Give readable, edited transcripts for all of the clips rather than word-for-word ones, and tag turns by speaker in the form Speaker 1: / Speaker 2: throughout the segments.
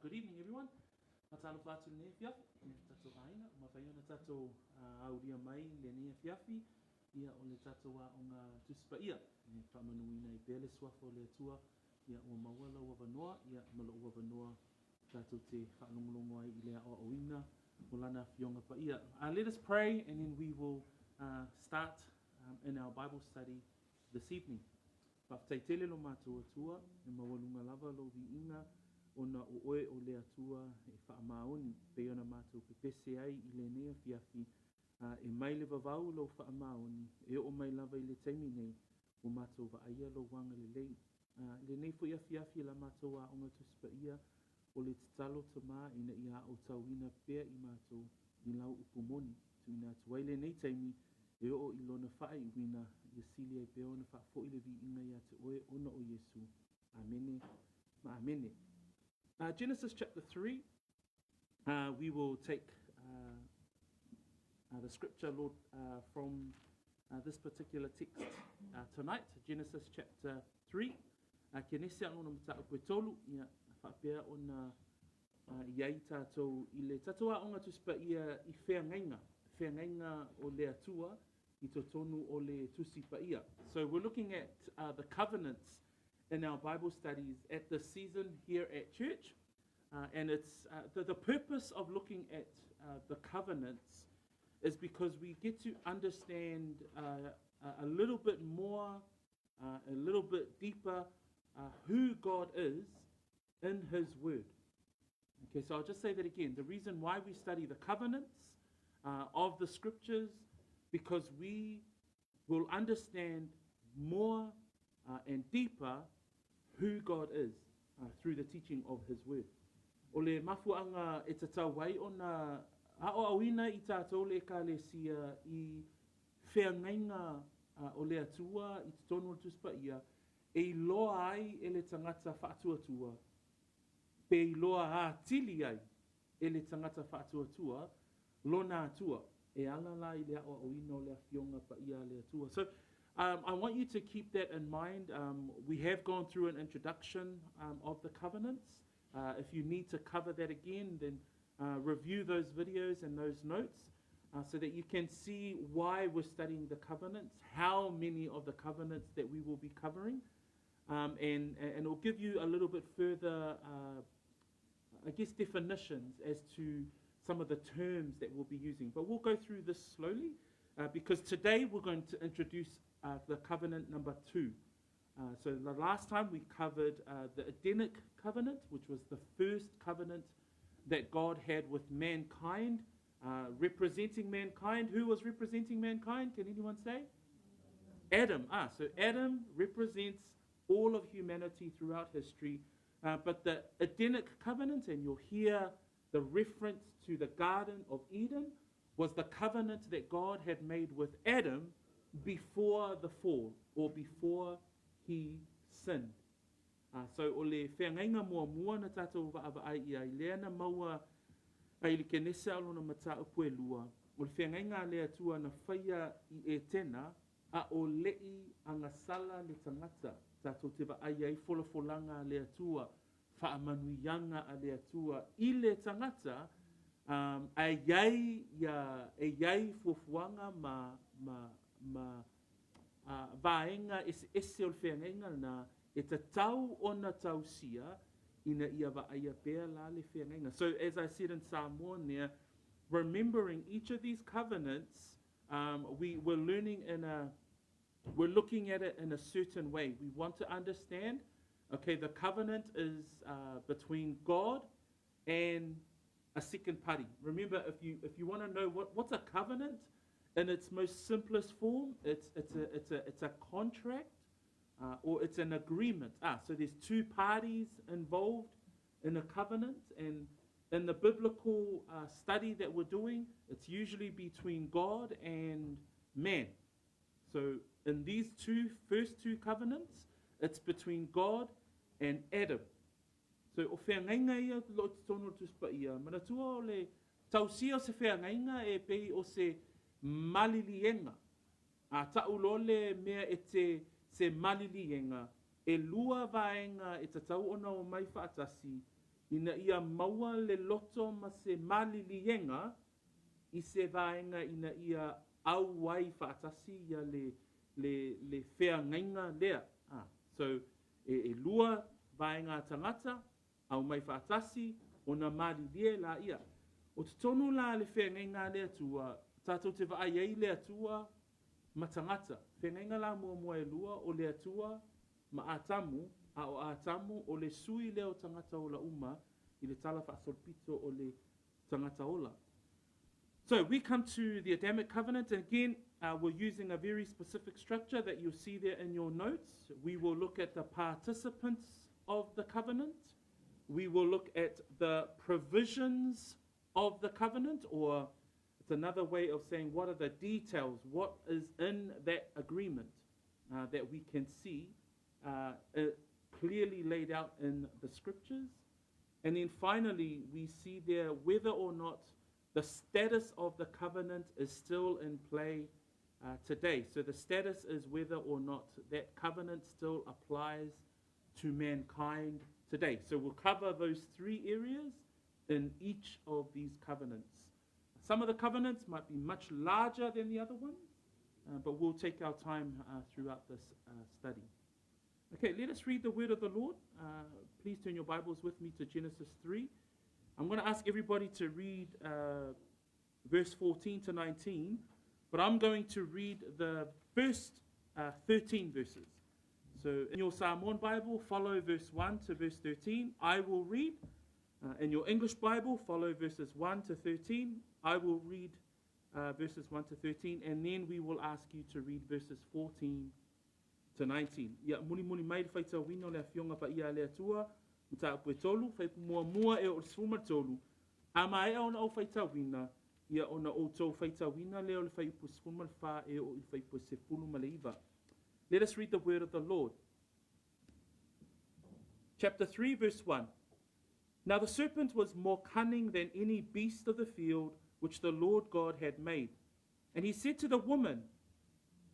Speaker 1: Good evening everyone. Faatalofa atu lenei afiafi i le tatou aiga, ua mafai ona tatou aulia mai lenei afiafi ia o le tatou aoga Tusi Paia. E faamanuina ai pea le suafa o le Atua ia ua maua lau avanoa ia ma lou avanoa tatou te faalogologo ai i le aoaoina o lana afioga paia. Let us pray and then we will start in our Bible study this evening. Faafetai tele lo matou Atua, e maualuga lava lou viiga ona o oe o le Atua e faamaoni, pei ona matou pepese ai i lenei afiafi, a e mai le vavau lou faamaoni, e oo mai lava i le taimi nei, ua matou vaaia lou agalelei. A i lenei foi afiafi i la matou Aoga Tusi Paia, o le tatalo Tama ina ia aotauina pea i matou i lau upu moni. Tuuina atu ai lenei taimi e oo i lona faaiuina, ia sili ai pea ona faafoi le viiga ia te oe ona o Iesu. Amene ma amene. Genesis chapter 3, we will take the scripture, Lord, from this particular text tonight, Genesis chapter 3. Kenese a lona mataupu e tolu, ia faapea ona i ai tātou i le tatou aoga Tusi Paia i feagaiga, feagaiga o le Atua i totonu o le Tusi Paia. So we're looking at the covenants in our Bible studies at this season here at church. And it's the purpose of looking at the covenants is because we get to understand a little bit more, a little bit deeper, who God is in His Word. Okay, so I'll just say that again. The reason why we study the covenants of the Scriptures, because we will understand more and deeper who God is through the teaching of His Word. O le mafuaanga e tatau ai ona aoaoina i tātou le Ekalesia i feagaiga o le Atua i totonu o le Tusi Paia, e iloa ai e le tagata faatuatua, pe iloa atili ai e le tagata faatuatua lona Atua, e ala la i le aoaoina o le afioga paia a le Atua. So I want you to keep that in mind. We have gone through an introduction of the covenants. If you need to cover that again, then review those videos and those notes so that you can see why we're studying the covenants, how many of the covenants that we will be covering, and it'll give you a little bit further, I guess, definitions as to some of the terms that we'll be using. But we'll go through this slowly because today we're going to introduce the covenant number 2. So the last time we covered the Edenic covenant, which was the first covenant that God had with mankind, representing mankind. Who was representing mankind? Can anyone say? Adam. So Adam represents all of humanity throughout history. But the Edenic covenant, and you'll hear the reference to the Garden of Eden, was the covenant that God had made with Adam before the fall, or before he sinned. So o le feagaiga muamua na tātou vaavaai i ai, lea na maua ai le Kenese a lona mataupu e lua, o le feagaiga a le Atua na faia i Etena, a o le'i agasala le tagata, tātou te vaai ai folafolaga a le Atua, faamanuiaga a le Atua i le tagata, ae iai ia e iai fuafuaga ma ma ma vaega eseese o le feagaiga lena e tatau ona tausia ina ia vaaia pea la le feagaiga. So as I said in Samoan there, remembering each of these covenants, we're looking at it in a certain way. We want to understand, okay, the covenant is between God and a second party. Remember, if you want to know what's a covenant in its most simplest form, it's a contract or it's an agreement. So there's two parties involved in a covenant, and in the biblical study that we're doing, it's usually between God and man. So in these two first two covenants, it's between God and Adam. So o feagaiga ia lo te tonu o le Tusi Paia, manatua o le tausia o se feagaiga e pei o se maliliega. A ta'u loa le mea e te se maliliega, e lua vaega e tatau ona omai faatasi. Ina ia maua le loto ma se maliliega i se vaega ina ia auai faatasi ia le, le, le feagaiga lea. Ah, so, e, e lua vaega tagata, aumai faatasi, ona malilie laia. O totonu la le feagaiga a le Atua, tatou te vaai ai le Atua ma tagata. Feagaiga la muamua e lua o le Atua ma Atamu, a o Atamu o le sui lea o tagata ola uma i le tala faasolopito o le tagata ola. So we come to the Adamic covenant, and again, we're using a very specific structure that you'll see there in your notes. We will look at the participants of the covenant. We will look at the provisions of the covenant, or it's another way of saying what are the details, what is in that agreement that we can see clearly laid out in the scriptures. And then finally, we see there whether or not the status of the covenant is still in play today. So the status is whether or not that covenant still applies to mankind today. So we'll cover those three areas in each of these covenants. Some of the covenants might be much larger than the other ones, but we'll take our time throughout this study. Okay, let us read the word of the Lord. Please turn your Bibles with me to Genesis 3. I'm going to ask everybody to read verse 14 to 19, but I'm going to read the first 13 verses. So in your Samoan Bible, follow verse 1 to verse 13. I will read. In your English Bible, follow verses 1 to 13. I will read verses 1 to 13, and then we will ask you to read verses 14 to 19. Ia, mulimuli mai le faitauina o le afioga paia a le Atua, mataupu e tolu, fuaiupu muamua e oo i le 13, a maea ona ou faitauina, ia ona outou faitauina lea o le fuaiupu 14 e oo i le fuaiupu 19. Let us read the word of the Lord. Chapter 3, verse 1. Now the serpent was more cunning than any beast of the field which the Lord God had made. And he said to the woman,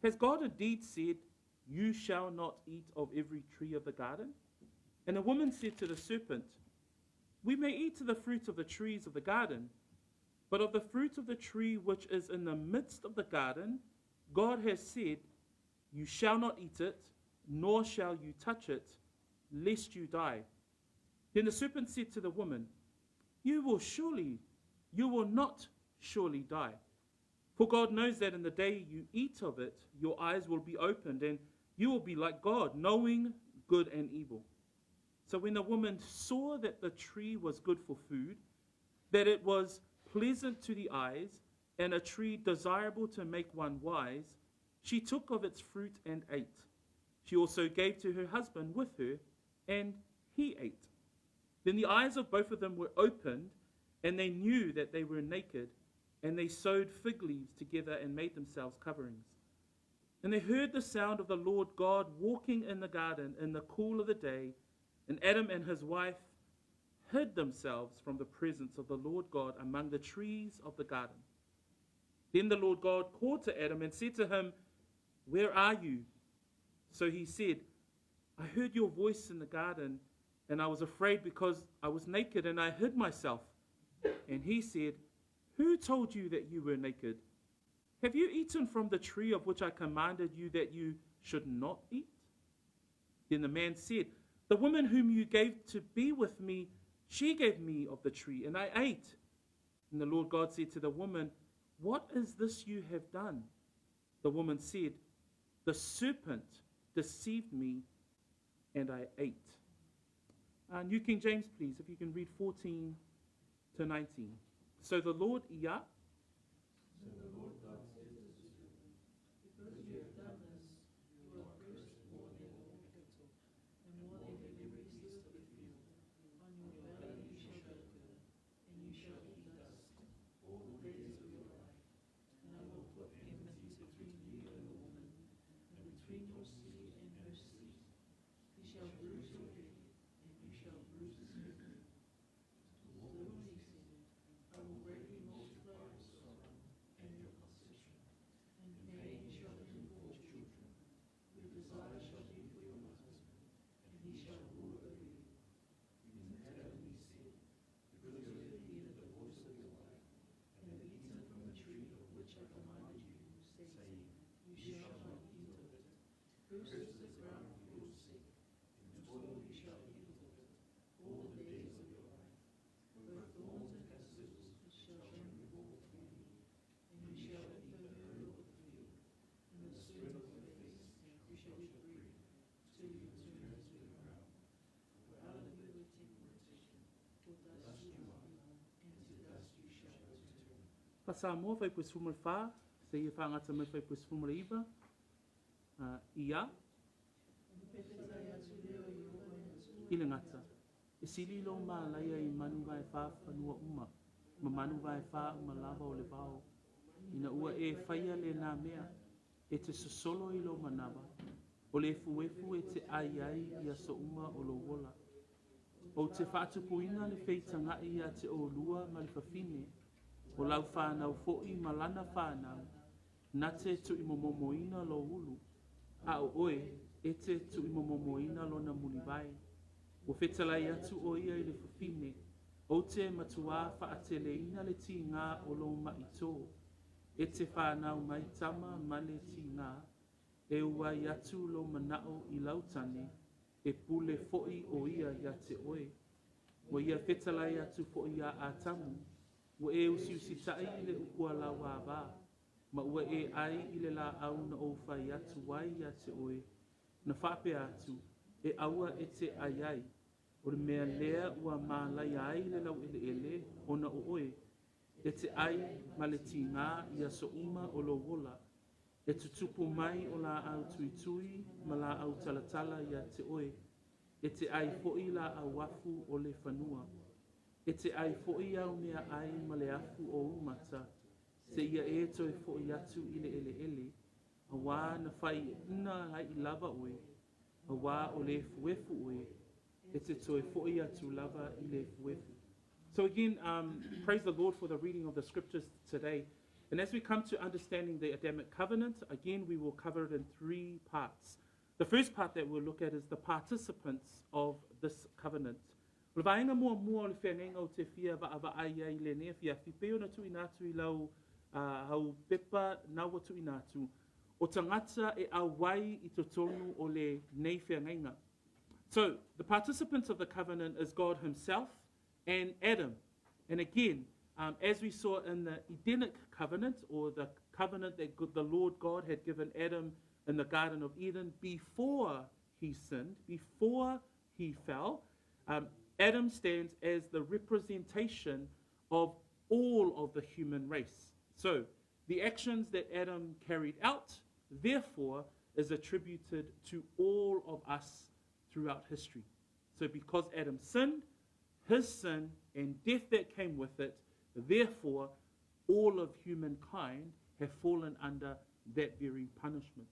Speaker 1: Has God indeed said, You shall not eat of every tree of the garden? And the woman said to the serpent, We may eat of the fruit of the trees of the garden, but of the fruit of the tree which is in the midst of the garden, God has said, You shall not eat it, nor shall you touch it, lest you die. Then the serpent said to the woman, You will surely, you will not surely die. For God knows that in the day you eat of it, your eyes will be opened, and you will be like God, knowing good and evil. So when the woman saw that the tree was good for food, that it was pleasant to the eyes, and a tree desirable to make one wise, she took of its fruit and ate. She also gave to her husband with her, and he ate. Then the eyes of both of them were opened, and they knew that they were naked, and they sewed fig leaves together and made themselves coverings. And they heard the sound of the Lord God walking in the garden in the cool of the day, and Adam and his wife hid themselves from the presence of the Lord God among the trees of the garden. Then the Lord God called to Adam and said to him, Where are you? So he said, I heard your voice in the garden, and I was afraid because I was naked and I hid myself. And he said, Who told you that you were naked? Have you eaten from the tree of which I commanded you that you should not eat? Then the man said, The woman whom you gave to be with me, she gave me of the tree, and I ate. And the Lord God said to the woman, What is this you have done? The woman said, The serpent deceived me, and I ate. New King James, please, if you can read 14 to 19. So the Lord, Iya.
Speaker 2: So the Lord God said to the serpent, Because you have done this, you are cursed more than all cattle, and more than every beast of the field. On your belly you shall go, and you shall eat dust all the days of your life. And I will put enmity between you and the woman, and between your seed and her seed. He shall bruise your head, and you shall bruise his heel. To the woman he said, I will greatly multiply your sorrow and your ground for your sake. In toil you shall eat of it all the days of your life. Both thorns and thistles it shall bring forth for you, and you shall eat the herb of the field. In the sweat of your face you shall eat bread, till you return to the ground. For out of it you were taken, for dust you are, and to dust you shall return.
Speaker 1: Faa-Samoa, Fuaiupu 14, seia faagata mai Fuaiupu 19, i a. I le gata, e sili lou malaia i manu vaefa fanua uma, ma manu vaefa uma lava o le vao, ina ua e faia lenā mea, e te sosolo i lou manava, o le efuefu e te ʻai ai i aso uma o lou ola. Ou te faatupuina le feitagaʻi iā te ʻolua ma le fafine, o lau fanau foʻi ma lana fanau, na te tuʻimomomoina lou ulu, a ʻo ʻoe, e te tuʻimomomoina lona muliwai. Ua fetalai atu ʻo ia i le fafine, Ou te matuā faateleina le tigā o lou maʻi tō, e te fanau mai tama ma le tigā, e uai atu lou manaʻo i lau tane, e pule foʻi ʻo ia iā te ʻoe. Ua ia fetalai atu foʻi iā ʻAtamu, Ua e usiusitaʻi i le ʻukualauāwā, ma ua e ʻai i le lāʻau na ou fai atu ai iā te ʻoe, na faapea atu, e ʻaua e te ʻai ai, ʻo le mea lea ua mālaia ai le lauʻeleʻele ona o ʻoe, e te ʻai ma le tigā i aso uma o lou ola, e tutupu mai o lāʻau tuitui ma lāʻau talatala iā te ʻoe, e te ʻai foʻi lāʻau afu o le fanua. E te ʻai foʻi au mea ʻai ma le afu o umata, seia e toe foʻi atu i le ʻeleʻele, auā na faiʻina ai lava ʻoe, auā o le efuefu ʻoe, e te toe foʻi atu lava i le efuefu. So again, um, praise the Lord for the reading of the scriptures today. And as we come to understanding the Adamic covenant, again, we will cover it in three parts. The first part that we'll look at is the participants of this covenant. O le vaega muamua o le feagaiga ou te fia vaavaai ai i lenei afiafi, pei ona tuuina atu i lau au pepa na ua tuuina atu, o tagata e auai i totonu o lenei feagaiga. So, the participants of the covenant is God himself and Adam. And again, um, as we saw in the Edenic covenant, or the covenant that the Lord God had given Adam in the Garden of Eden before he sinned, before he fell, um, Adam stands as the representation of all of the human race. So, the actions that Adam carried out, therefore, is attributed to all of us throughout history. So, because Adam sinned, his sin and death that came with it, therefore, all of humankind have fallen under that very punishment.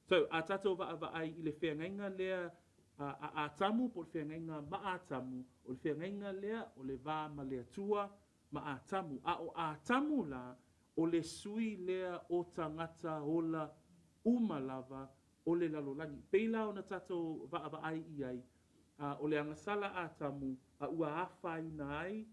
Speaker 1: So, a tātou vaavaai i le feagaiga lea a Atamu, po o le feagaiga ma Atamu, o le feagaiga lea o le va ma le Atua ma Atamu. A o Atamu la, o le sui lea o tagata ola uma lava o le lalolagi. Pei la ona tātou vaavaai i ai, a, o le agasala Atamu, a ua afaina ai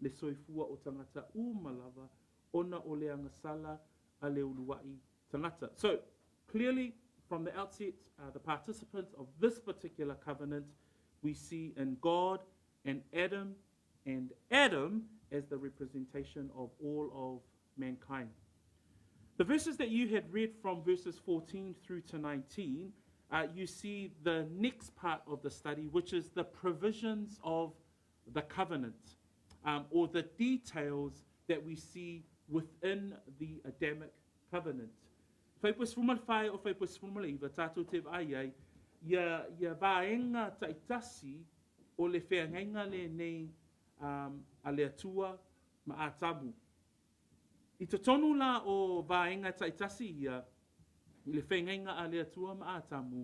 Speaker 1: le soifua o tagata uma lava ona o le agasala a le uluaʻi tagata. So, clearly, from the outset, uh, the participants of this particular covenant, we see in God and Adam, and Adam as the representation of all of mankind. The verses that you had read from verses 14 through to 19, uh, you see the next part of the study, which is the provisions of the covenant, um, or the details that we see within the Adamic covenant. Fuaiupu 14 o Fuaiupu 19, tātou te vaai ai, ia, ia vaega taitasi o le feagaiga lenei um, a le Atua ma Atamu. I totonu la o vaega taitasi ia, i le feagaiga a le Atua ma Atamu,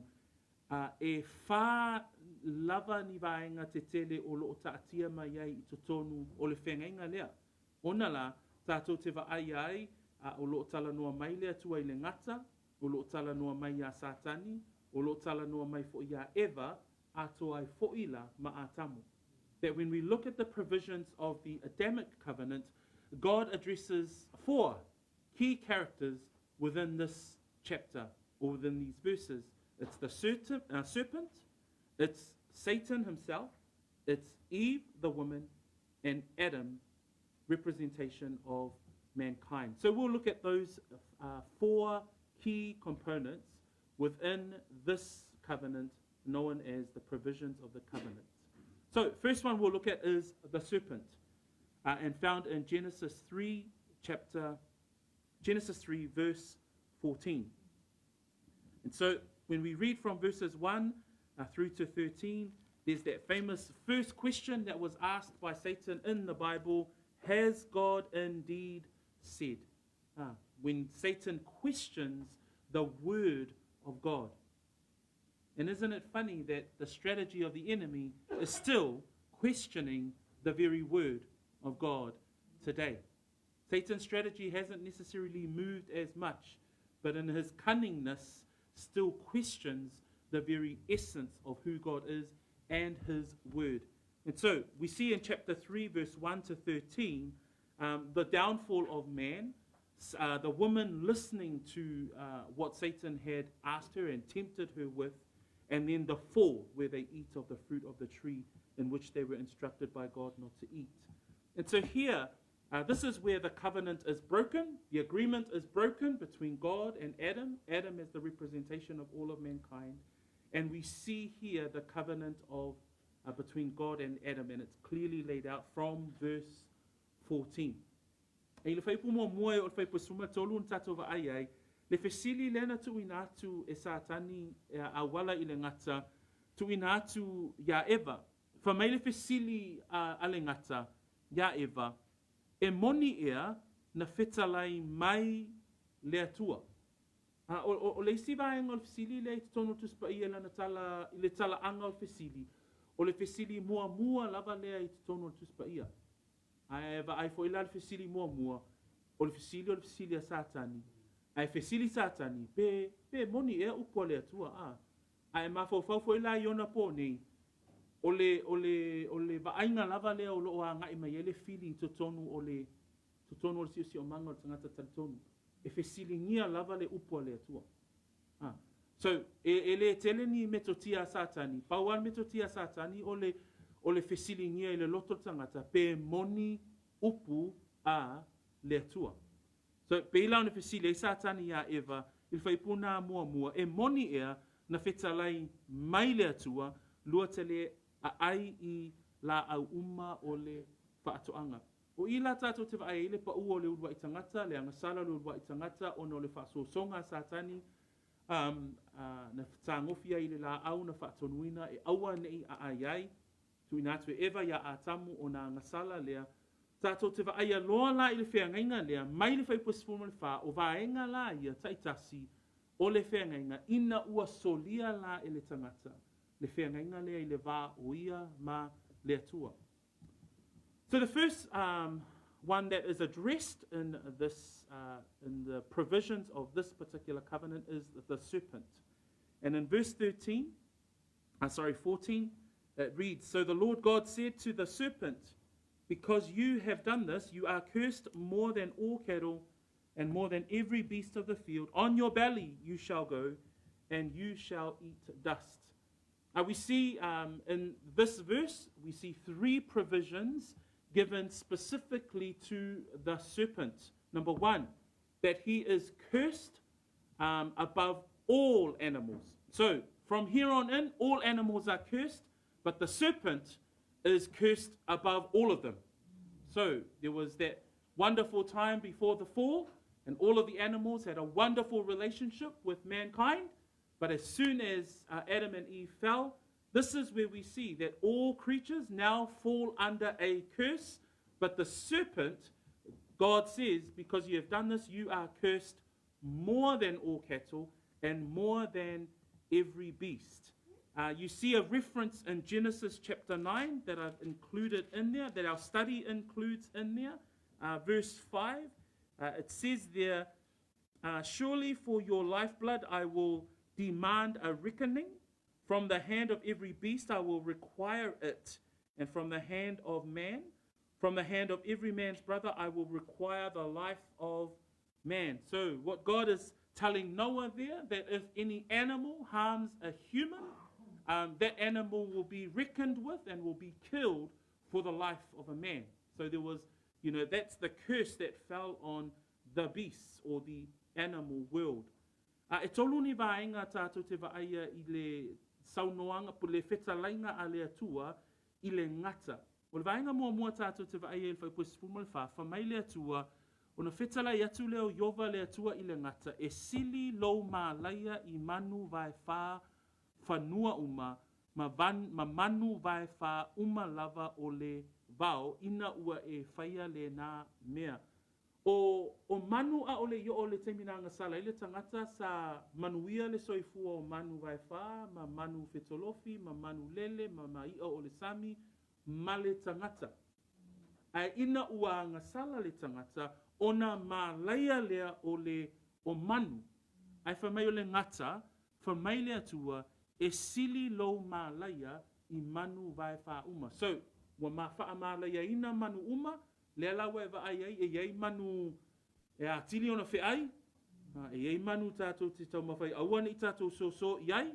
Speaker 1: ā, e whā lava ni vaega tetele o loo taatia mai ai i totonu o le feagaiga lea. Ona la, tātou te vaai ai, ā, o loo talanoa mai le Atua i le gata, o loo talanoa mai iā Satani, o loo talanoa mai foʻi iā Eva, atoa ai foʻi la ma Atamu. That when we look at the provisions of the Adamic covenant, God addresses four key characters within this chapter or within these verses. It's the serpent, it's Satan himself, it's Eve, the woman, and Adam, representation of mankind. So we'll look at those 4 key components within this covenant known as the provisions of the covenant. So first one we'll look at is the serpent, and found in Genesis 3, chapter Genesis 3, verse 14. And so when we read from verses 1 through to 13, there's that famous first question that was asked by Satan in the Bible, has God indeed said? When Satan questions the word of God. And isn't it funny that the strategy of the enemy is still questioning the very word of God today? Satan's strategy hasn't necessarily moved as much, but in his cunningness still questions the very essence of who God is and his word. And so we see in chapter 3, verse 1 to 13, the downfall of man, the woman listening to what Satan had asked her and tempted her with, and then the fall where they eat of the fruit of the tree in which they were instructed by God not to eat. And so here, this is where the covenant is broken. The agreement is broken between God and Adam. Adam is the representation of all of mankind. And we see here the covenant of between God and Adam, and it's clearly laid out from verse 14. E le fuaiupu muamua e o le fuaiupu 13 na tatou vaai ai, le fesili lea na tuuina atu e Satani e auala i le gata, tuuina atu iā Eva. Fai mai le fesili a le gata iā Eva, e moni ea na fetalai mai le Atua? A, o, o, o le isi vaega o le fesili lea i totonu o le Tusi Paia i lana tala, i le talaaga o le fesili, o le fesili muamua lava lea i totonu o le Tusi Paia. Ae vaai foi la le fesili muamua, o le fesili o le fesili a Satani. Ae fesili Satani, pe, pe moni ea upu a le Atua, a. Ae mafaufau foi la i ona pō nei, o le, o le, o le vaaiga lava lea o lo o agai mai ai le fili i totonu o le, totonu o le siosiomaga o le tagata talitonu. E fesiligia lava le upu a le Atua. A. So, e, e le tele ni metotia a Satani. Pau lava le metotia a Satani o le, o le fesiligia i le loto o le tagata pe moni upu a le Atua. So, pei la ona fesili ai Satani iā Eva i le fuaiupu na muamua, e moni ea na fetalai mai le Atua lua te le aai i laau uma o le faatoaga. O i la tatou te vaai ai le paʻu o le uluai tagata, le agasala o le uluai tagata ona o le faasoasoga a Satani, um, na fetagofi ai i le laau na faatonuina e aua neʻi aai ai, tuuina atu e Eva iā Atamu ona agasala lea. Tatou te vaaia loa la i le feagaiga lea, mai le fuaiupu 14, o vaega la ia taitasi o le feagaiga ina ua solia la e le tagata le feagaiga lea i le va o ia ma le Atua. So the first one that is addressed in this in the provisions of this particular covenant is the serpent. And in verse 13, sorry, 14, it reads, So the Lord God said to the serpent, Because you have done this, you are cursed more than all cattle and more than every beast of the field. On your belly you shall go, and you shall eat dust. We see in this verse, we see 3 provisions given specifically to the serpent. Number 1, that he is cursed above all animals. So from here on in, all animals are cursed, but the serpent is cursed above all of them. So there was that wonderful time before the fall, and all of the animals had a wonderful relationship with mankind. But as soon as Adam and Eve fell, this is where we see that all creatures now fall under a curse. But the serpent, God says, because you have done this, you are cursed more than all cattle and more than every beast. You see a reference in Genesis chapter 9 that I've included in there, that our study includes in there. Verse 5, it says there, Surely for your lifeblood I will demand a reckoning. From the hand of every beast I will require it, and from the hand of man, from the hand of every man's brother, I will require the life of man. So what God is telling Noah there that if any animal harms a human, that animal will be reckoned with and will be killed for the life of a man. So there was, you know, that's the curse that fell on the beasts or the animal world. A e tolu ni vaega tātou te vaaia i le saunoanga, po le fetalaiga a le Atua i le gata. O le vaega muamua tātou te vaaia i le fuaiupu e 14, fai mai le Atua, ona fetalai atu lea o Ieova le Atua i le gata, e sili lou malaia i manu vaefa fanua uma, ma, van, ma manu vaefa uma lava o le vao, ina ua e faia lena mea. O, o manu ʻaʻole i oo i le taimi na agasala ai le tagata, sa manuia le soifua o manu vaefa, ma manu fetolofi, ma manu lele, ma ma iʻa o le sami, ma le tagata. Ae ina ua agasala le tagata, ona malaia lea o le o manu. Ae fai mai o le gata, fai mai le Atua, e sili lou malaia i manu vaefa uma. So, ua ma faamalaiaina manu uma, lea la ua e vaai ai, e i ai manu e atili ona feai, e i ai manu tātou te taumafai aua ne i tātou soso i ai,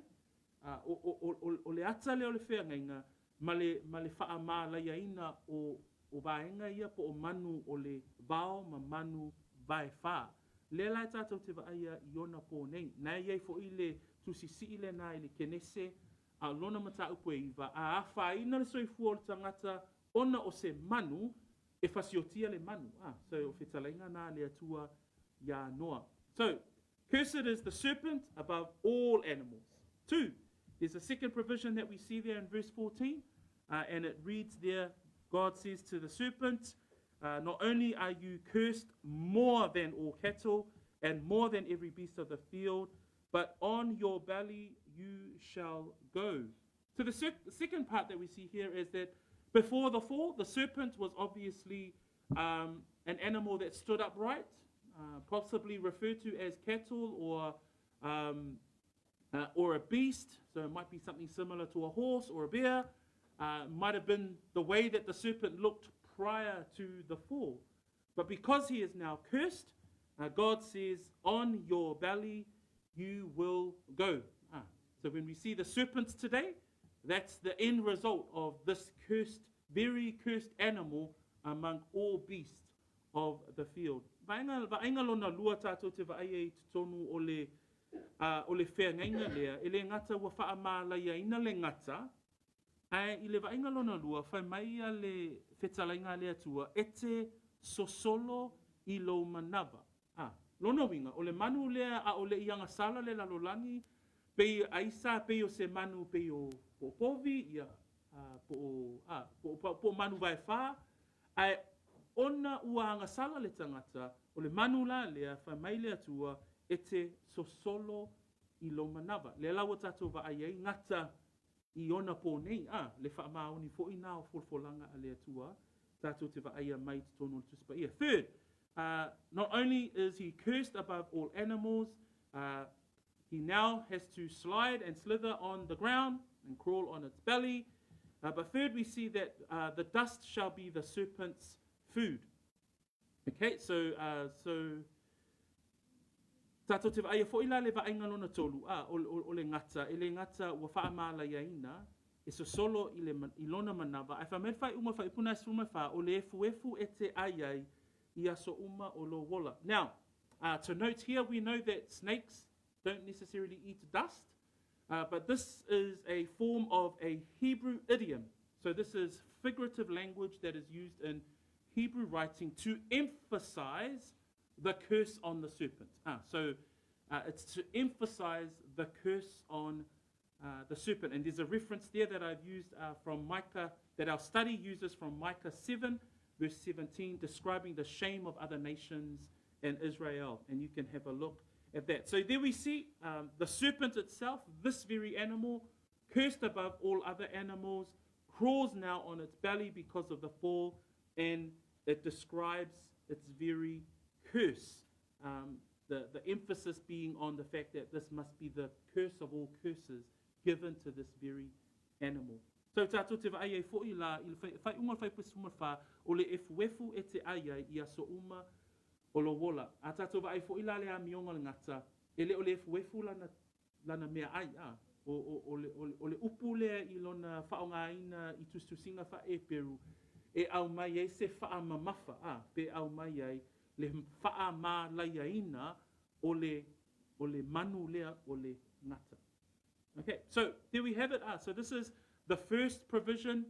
Speaker 1: o, o, o, o le ata lea o le feagaiga ma le, ma le faamalaiaina o, o vaega ia po o manu o le vao ma manu vaefa. Lea la e tātou te vaaia i ona pō nei. Na e i ai foʻi le tusisii lena i le Kenese a lona mataupu e 9, a afaina le soifua o le tagata ona o se manu, e fasiotia le manu. Ah, so o fetalaiga na le Atua iā Noa. So, cursed is the serpent above all animals. Two, there's a second provision that we see there in verse 14, and it reads there, God says to the serpent, not only are you cursed more than all cattle and more than every beast of the field, but on your belly you shall go. So the second part that we see here is that before the fall, the serpent was obviously an animal that stood upright, possibly referred to as cattle or a beast. So it might be something similar to a horse or a bear. Might have been the way that the serpent looked prior to the fall. But because he is now cursed, God says, on your belly you will go. So when we see the serpents today, that's the end result of this cursed, very cursed animal among all beasts of the field. Vaega, vaega lona lua tātou te vaaia i totonu o le, o le feagaiga lea, e le gata ua faamalaiaina le gata, ae i le vaaiga lona lua, fai mai ia le fetalaiga a le Atua, e te sosolo i lou manava. A, lona uiga, o le manu lea ʻaʻole i agasala le lalolagi, pei aisa pei o se manu pei o po o povi, ia, po o, a, po o, po o manu vaefa, ae ona ua agasala le tagata, o le manu la lea, fai mai le Atua, e te sosolo i lou manava. Lea la ua tātou vaai ai, gata i ona pō nei, a, le faamaoni foʻi na o folafolaga a le Atua, tātou te vaaia mai totonu o le Tusi Paia. Third, not only is he cursed above all animals, he now has to slide and slither on the ground and crawl on its belly. But third, we see that the dust shall be the serpent's food. Okay, so tātou te vaaia foʻi la le vaaiga lona tolu, a, o, o, o le gata, e le gata ua faamalaiaina, e sosolo i, le, i lona manava, ae fai mai le faaiuga fuaiupu na e 14, o le efuefu e te ai ai i aso uma o lou ola. Now, to note here, we know that snakes don't necessarily eat dust, but this is a form of a Hebrew idiom. So this is figurative language that is used in Hebrew writing to emphasize the curse on the serpent. So it's to emphasize the curse on the serpent. And there's a reference there that I've used from Micah, that our study uses from Micah 7, verse 17, describing the shame of other nations and Israel. And you can have a look at that. So there we see the serpent itself, this very animal, cursed above all other animals, crawls now on its belly because of the fall, and it describes its very curse. The emphasis being on the fact that this must be the curse of all curses given to this very animal. So tātou te vaai ai foʻi la i le faaiuga o le fuaiupu 14, o le efuefu e te ai ai i aso uma o lou ola. A tātou vaai foʻi la le amioga o le gata, E le o le efuefu lana, lana meaai, a. O, o, o, le, o, le, o le upu lea i lona faaaogaina i tusitusiga faa-Eperu e aumai ai se faamamafa, a, pe aumai ai le faamalaiaina o le, o le manu lea o le gata. Okay, so there we have it. Ah, so this is the first provision,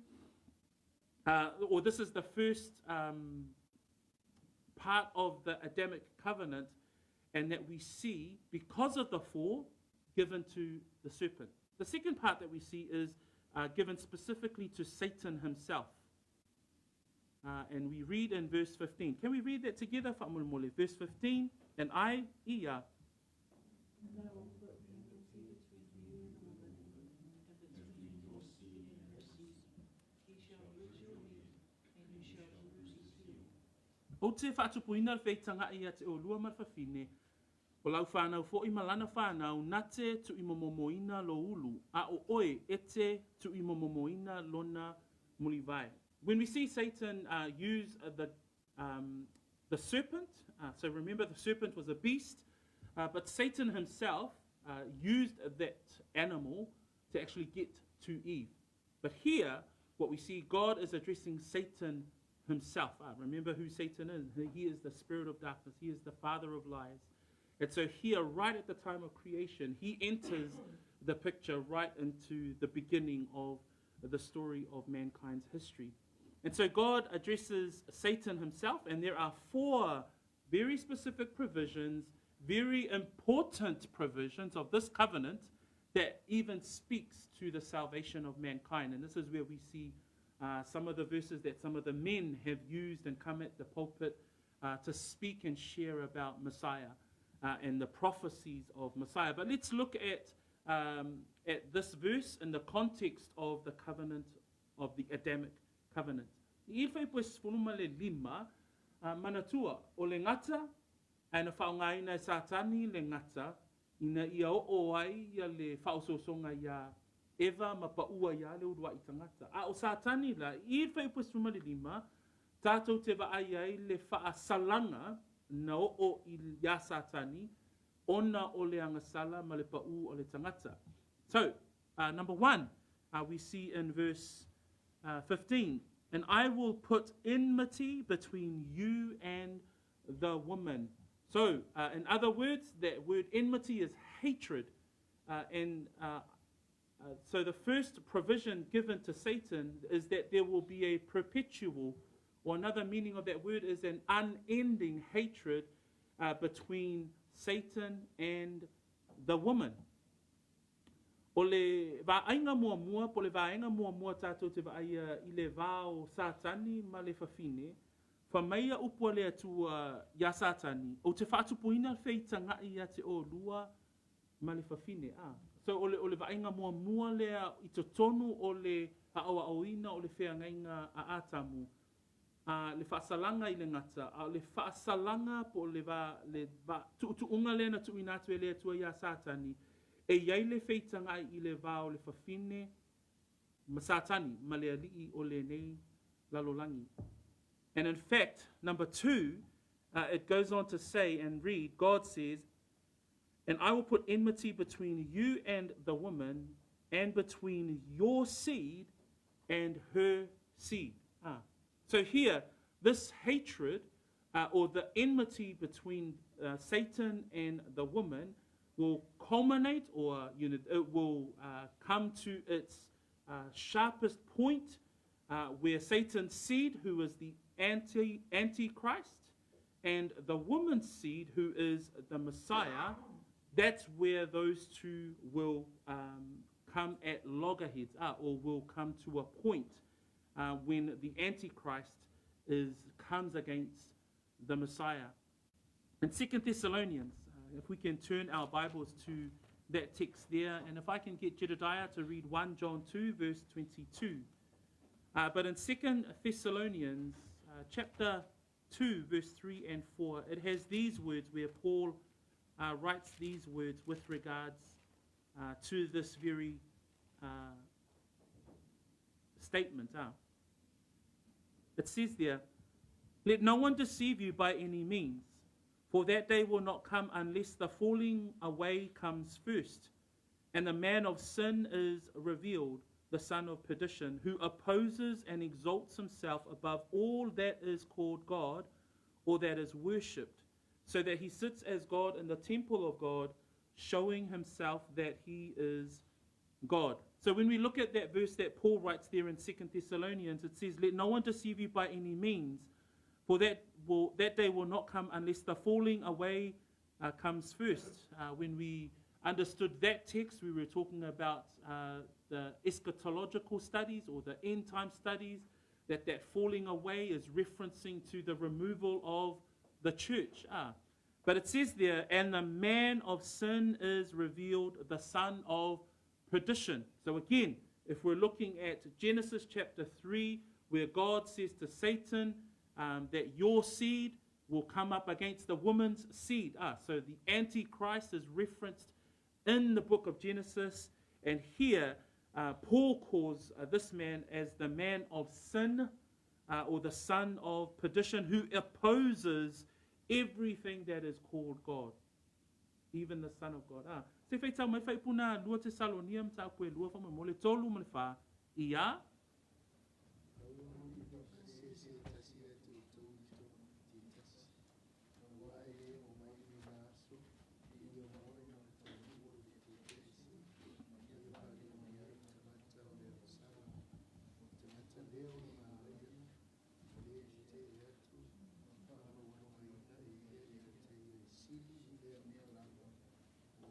Speaker 1: or this is the first part of the Adamic covenant, and that we see, because of the fall, given to the serpent. The second part that we see is given specifically to Satan himself. And we read in verse 15. Can we read that together, fa'amolemole? Verse 15, and I, ia.
Speaker 2: And I will put enmity between you and the woman, and between your seed and her seed. He shall bruise your head, and you shall bruise his heel.
Speaker 1: Ou te faatupuina le feitagaʻi ia te olua ma le fafine, o lau fanau foʻi ma lana fanau na te tuʻimomomoina lou ulu, a ʻo ʻoe e te tuʻimomomoina lona muliwai. When we see Satan use the, the serpent, so remember the serpent was a beast, but Satan himself used that animal to actually get to Eve. But here, what we see, God is addressing Satan himself. Remember who Satan is. He is the spirit of darkness. He is the father of lies. And so here, right at the time of creation, he enters the picture right into the beginning of the story of mankind's history. And so God addresses Satan himself, and there are four very specific provisions, very important provisions of this covenant that even speaks to the salvation of mankind. And this is where we see some of the verses that some of the men have used and come at the pulpit to speak and share about Messiah and the prophecies of Messiah. But let's look at, at this verse in the context of the covenant of the Adamic covenant. I fuaiupu e 15, manatua, o le gata, ae na faaaogaina e Satani le gata ina ia oo ai ia le faaosoosoga iā Eva ma paʻu ai lava le uluaʻi tagata. A ʻo Satani la, i le fuaiupu e 15, tatou te vaai ai le faasalaga na oo iā Satani ona o le agasala ma le paʻu o le tagata. So, number one, we see in verse 15, And I will put enmity between you and the woman. So, in other words, that word enmity is hatred. And so the first provision given to Satan is that there will be a perpetual, or another meaning of that word is an unending hatred between Satan and the woman. O le vaaiga muamua po o le vaega muamua tatou te vaaia i le va o Satani ma le fafine, fai mai ia upu a le Atua iā Satani, Ou te faatupuina le feitagaʻi ia te olua ma le fafine. A. So o le, o le vaaiga muamua lea i totonu o le aʻoaʻoina o le feagaiga a Atamu, a le faasalaga i le gata, a o le faasalaga po o le va, le va, tuutuuga lea na tuuina atu e le Atua iā Satani, e i ai le feitagaʻi i le va o le fafine ma Satani ma le alii o lenei lalolagi. And in fact, number two, it goes on to say and read, God says, And I will put enmity between you and the woman, and between your seed and her seed. Ah. So here, this hatred or the enmity between Satan and the woman will culminate or it will come to its sharpest point where Satan's seed, who is the anti antichrist, and the woman's seed, who is the Messiah, that's where those two will come at loggerheads or will come to a point when the Antichrist is comes against the Messiah. In Second Thessalonians, if we can turn our Bibles to that text there, and if I can get Jedediah to read 1 John 2, verse 22. But in Second Thessalonians chapter 2, verse 3 and 4, it has these words where Paul writes these words with regards to this very statement. It says there, Let no one deceive you by any means. For that day will not come unless the falling away comes first, and the man of sin is revealed, the son of perdition, who opposes and exalts himself above all that is called God or that is worshipped, so that he sits as God in the temple of God, showing himself that he is God. So when we look at that verse that Paul writes there in 2 Thessalonians, it says, Let no one deceive you by any means, for that, will, that day will not come unless the falling away comes first. When we understood that text, we were talking about the eschatological studies or the end time studies, that that falling away is referencing to the removal of the church. But it says there, and the man of sin is revealed, the son of perdition. So again, if we're looking at Genesis chapter 3, where God says to Satan that your seed will come up against the woman's seed. So the Antichrist is referenced in the book of Genesis. And here, Paul calls this man as the man of sin or the son of perdition who opposes everything that is called God, even the Son of God. Se faitau mai faipuna lua Tesalonia mataupu e lua faamolemole tolu ma le fa ia.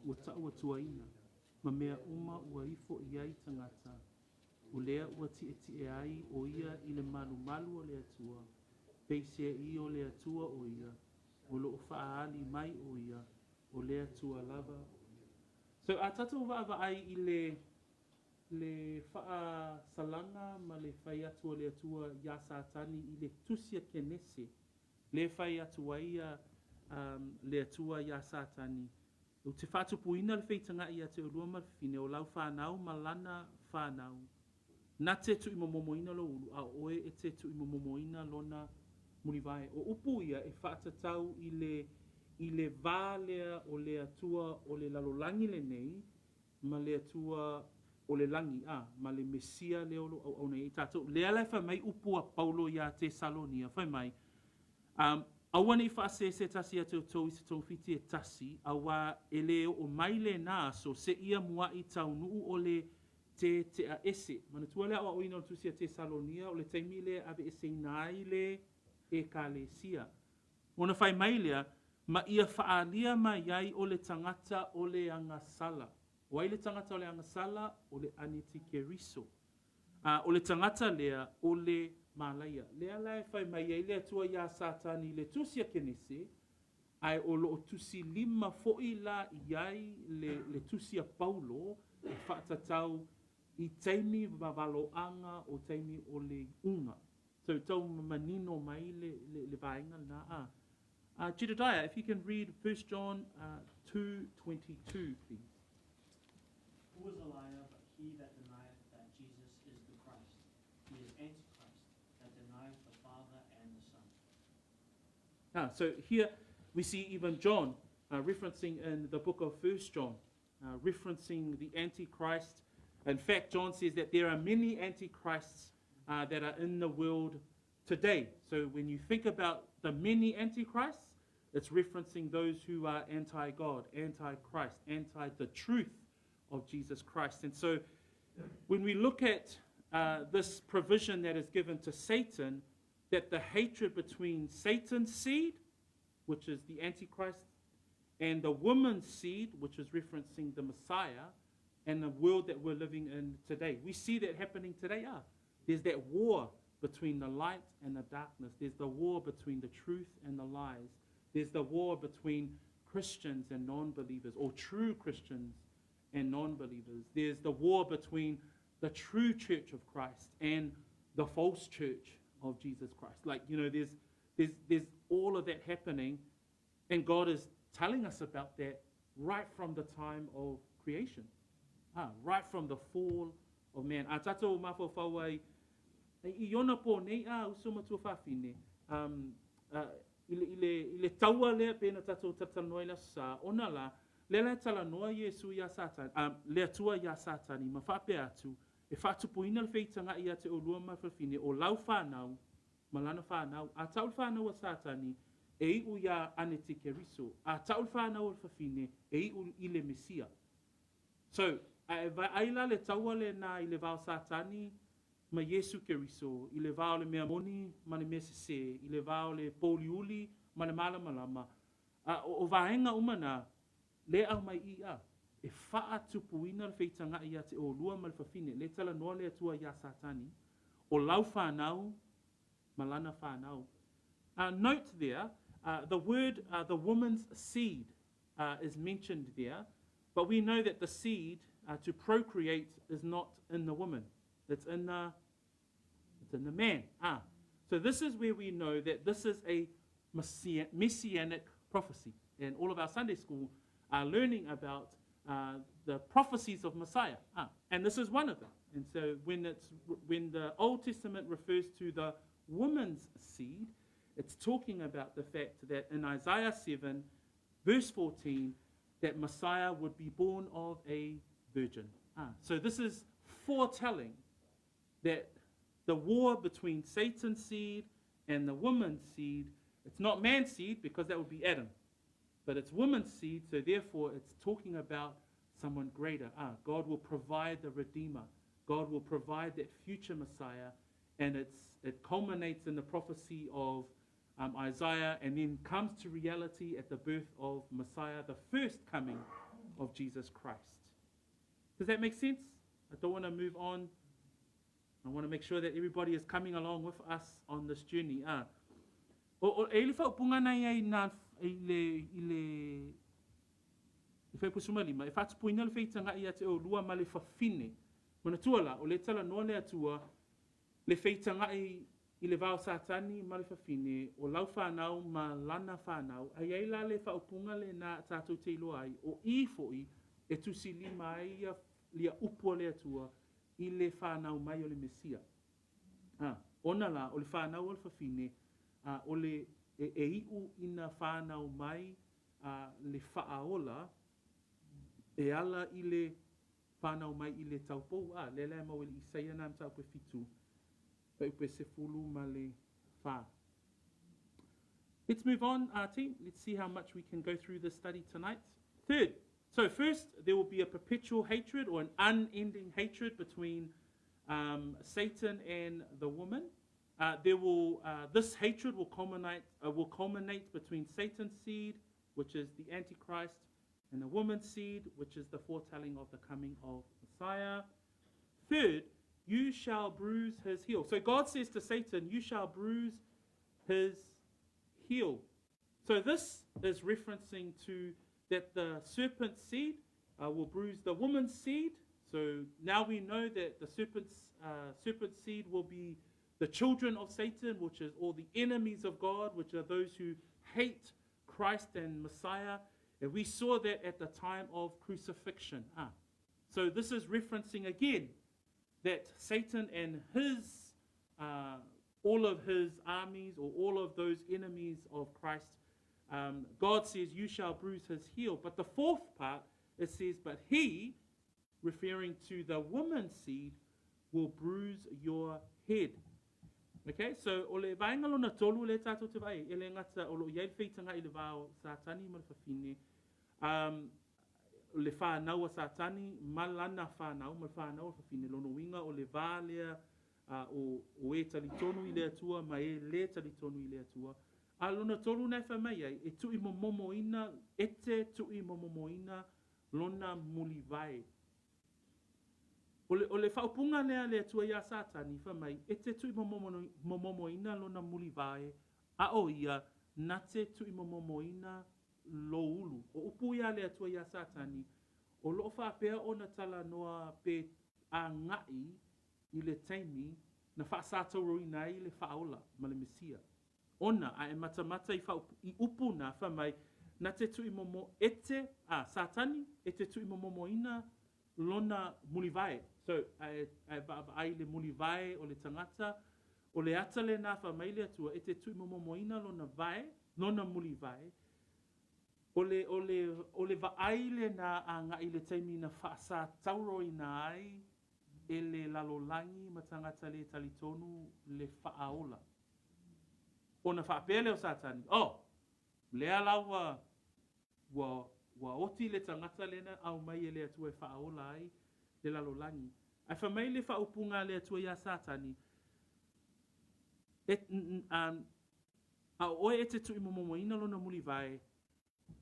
Speaker 1: Ua taʻuatuaina, ma mea uma ua ifo i ai tagata, o lea ua tiʻetiʻe ai ʻo ia i le malumalu o le Atua, peiseai o le Atua ʻo ia, o loʻo faaali mai ʻo ia, o le Atua lava ʻo ia. So a tatou vaavaai i le le faasalaga ma le fai atu a le Atua iā Satani i le Tusi a Kenese, le fai atu ai ia le Atua iā Satani, Ou te faatupuina le feitagaʻi ia te oulua ma le fafine, o lau fanau ma lana fanau, na te tuʻimomomoina lou ulu, a ʻoe e te tuʻimomomoina lona muliwai. O upu ia e faatatau i le i le va lea o le Atua o le lalolagi lenei ma le Atua o le lagi, a ma le Mesia lea o lo o auauna ai tatou. Lea la e fai mai upu a Paulo iā Tesalonia, fai mai, um, Aua ne i faasesetasi ia te outou i se togafiti e tasi, auā e lē oo mai lenā aso seia muaʻi taunuu o le teteʻa ese. Manatua le aʻoaʻoina o le Tusi a Tesalonia, o le taimi lea e aveeseina ai le Ekalesia. Ona fai mai lea, ma ia faaalia mai ai o le tagata o le agasala. O ai le tagata o le agasala? O le Anitikeriso. A o le tagata lea, o le malaia. Lea la e fai mai ai le Atua iā Satani i le Tusi a Kenese, ae o loo tusi lima foʻi la i ai le, le Tusi a Paulo e faatatau i taimi ma valoaga o taimi o le iuga. So tau manino mai le, le, le vaega lena. A. Jedediah, if you can read 1 John 2:22, please.
Speaker 3: Who is a liar but he that denieth that Jesus is the Christ? He is Antichrist, that denieth the Father and the Son.
Speaker 1: So here we see even John referencing in the book of 1 John, referencing the Antichrist. In fact, John says that there are many Antichrists that are in the world today. So when you think about the many Antichrists, it's referencing those who are anti God, anti Christ, anti the truth of Jesus Christ. And so when we look at this provision that is given to Satan, that the hatred between Satan's seed, which is the Antichrist, and the woman's seed, which is referencing the Messiah, and the world that we're living in today. We see that happening today. There's that war between the light and the darkness. There's the war between the truth and the lies. There's the war between Christians and non-believers, or true Christians and non-believers. There's the war between the true church of Christ and the false church of Jesus Christ. Like, you know, there's, there's, there's all of that happening, and God is telling us about that right from the time of creation. Right from the fall of man. A tatou mafaufau ai i ona po nei, a uso matua fafine, um, i le, i le, i le taua lea pei ona tatou talatalanoa i le Aso Sa, ona la, lea la e talanoa Iesu iā Satani, a, le Atua iā Satani, ma faapea atu, E faatupuina le feitagaʻi ia te ʻolua ma le fafine, o lau fanau ma lana fanau. A ta'u le fanau a Satani, e iʻu iā Anetikeriso. A ta'u le fanau a le fafine, e iʻu i le Mesia. So, a e vaai la le taua lenā i le va o Satani ma Iesu Keriso, i le va o le mea moni ma le mea sesē, i le va o le pōuliuli ma le malamalama, a o, o vaega uma na, le aumai i a, e faatupuina le feitagaʻi ia te ʻolua ma le fafine, le talanoa le Atua iā Satani, o lau fanau ma lana fanau. Note there, the word, the woman's seed is mentioned there, but we know that the seed to procreate is not in the woman. It's in the, it's in the man. So this is where we know that this is a messianic prophecy. And all of our Sunday school are learning about the prophecies of Messiah. And this is one of them. And so when, it's, when the Old Testament refers to the woman's seed, it's talking about the fact that in Isaiah 7, verse 14, that Messiah would be born of a virgin. So this is foretelling that the war between Satan's seed and the woman's seed, it's not man's seed because that would be Adam, but it's woman's seed, so therefore it's talking about someone greater. God will provide the Redeemer. God will provide that future Messiah, and it's, it culminates in the prophecy of Isaiah and then comes to reality at the birth of Messiah, the first coming of Jesus Christ. Does that make sense? I don't want to move on. I want to make sure that everybody is coming along with us on this journey. O, o, e le whaupunga nei ai nā i le, i le, i whaipusumalima, e whatupuina le whitanga i a te o lua ma le whawhine. Mana tua la, o le tala noa le atua, le feitagaʻi i le va o Satani ma le fafine, o lau fanau ma lana fanau, a i ai la le faaupuga lenā tatou te iloa ai, o i foʻi e tusilima ai ia lia upu a le Atua i le fanau mai o le Mesia. A, ona la, o le fanau a le fafine, a, o le, e, e iʻu ina fanau mai a le faaola e ala i le Whanau mai i le taupou, a, lea la e maua i le Isaia na mataupu e fitu, fuaiupu e sefulu ma le fa. Let's move on, our team. Let's see how much we can go through this study tonight. Third, so first, there will be a perpetual hatred or an unending hatred between Satan and the woman. There will, this hatred will culminate, will culminate between Satan's seed, which is the Antichrist, and the woman's seed, which is the foretelling of the coming of Messiah. Third, you shall bruise his heel. So God says to Satan, You shall bruise his heel. So this is referencing to that the serpent's seed will bruise the woman's seed. So now we know that the serpent's, serpent's seed will be the children of Satan, which is all the enemies of God, which are those who hate Christ and Messiah. And we saw that at the time of crucifixion. So this is referencing again that Satan and his, all of his armies or all of those enemies of Christ, God says, You shall bruise his heel. But the fourth part, it says, But he, referring to the woman's seed, will bruise your head. Okay, so o le vaega lona tolu le tātou te vai, e le ngata o lo i ai le feitanga i le vā o Satani ma le fafine, le whānau a Satani ma lana whānau, ma le whānau a fafine, lona uiga o le vā lea o, o e talitonu i le Atua ma e le talitonu i le Atua. A lona tolu na e whai mai ai, e tui momomoina, e te tui momomoina lona mulivae. O le, o le faaupuga lea a le Atua iā Satani, fai mai, e te tuimomomoina lona mulivae, a o ia, na te tuimomomoina lou ulu. O upu ia a le Atua iā Satani, o loo faapea ona talanoa pe agaʻi i le taimi na faasatauroina ai le Faaola ma le Mesia. Ona, a e matamata i faaupu, i upu na, fai mai, na te tuimomo, e te, a, Satani, e te tuimomomoina lona mulivae. So, a e, a e vaavaai i le mulivae o le tagata, o le ata lenā fai mai le Atua, e te tuimomomoina lona vae, lona mulivae, o le, o le, o le vaai lenā agai i le taimi na faasatauroina ai e le lalolagi ma tagata le talitonu le Faaola. Ona faapea lea o Satani, Oh, lea la ua, ua, ua oti le tagata lea na aumai e le Atua e faaola ai le lalolagi. Ae fai mai le faaupuga a le Atua iā Satani, E, a o oe e te tuuimomomoina lona mulivae,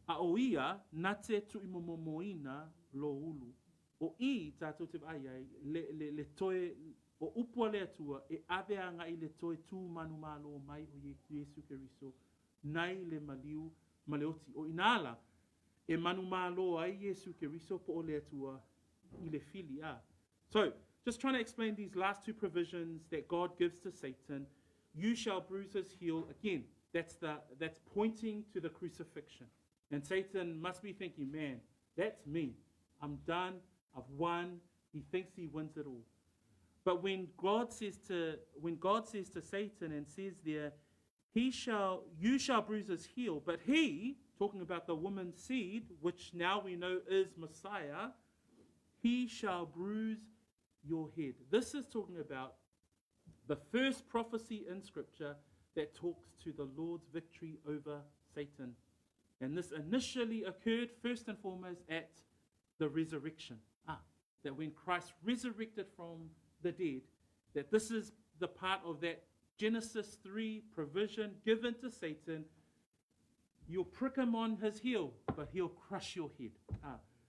Speaker 1: a o ia na te tuuimomomoina lō ulu. O i tātou te vaai ai, le, le, le toe, o upu a le Atua e ave agai le toe tū manumalo mai o Iesu Keriso nai le maliu ma le oti. O inā la, e manumalo ai Iesu Keriso po o le Atua i le fili a. So, just trying to explain these last two provisions that God gives to Satan. You shall bruise his heel again. That's, the, that's pointing to the crucifixion. And Satan must be thinking, man, that's me. I'm done. I've won. He thinks he wins it all. But when God says to, when God says to Satan and says there, he shall, you shall bruise his heel, but he, talking about the woman's seed, which now we know is Messiah, he shall bruise your head. This is talking about the first prophecy in Scripture that talks to the Lord's victory over Satan. And this initially occurred first and foremost at the resurrection. That when Christ resurrected from the dead, that this is the part of that Genesis 3 provision given to Satan. You'll prick him on his heel, but he'll crush your head.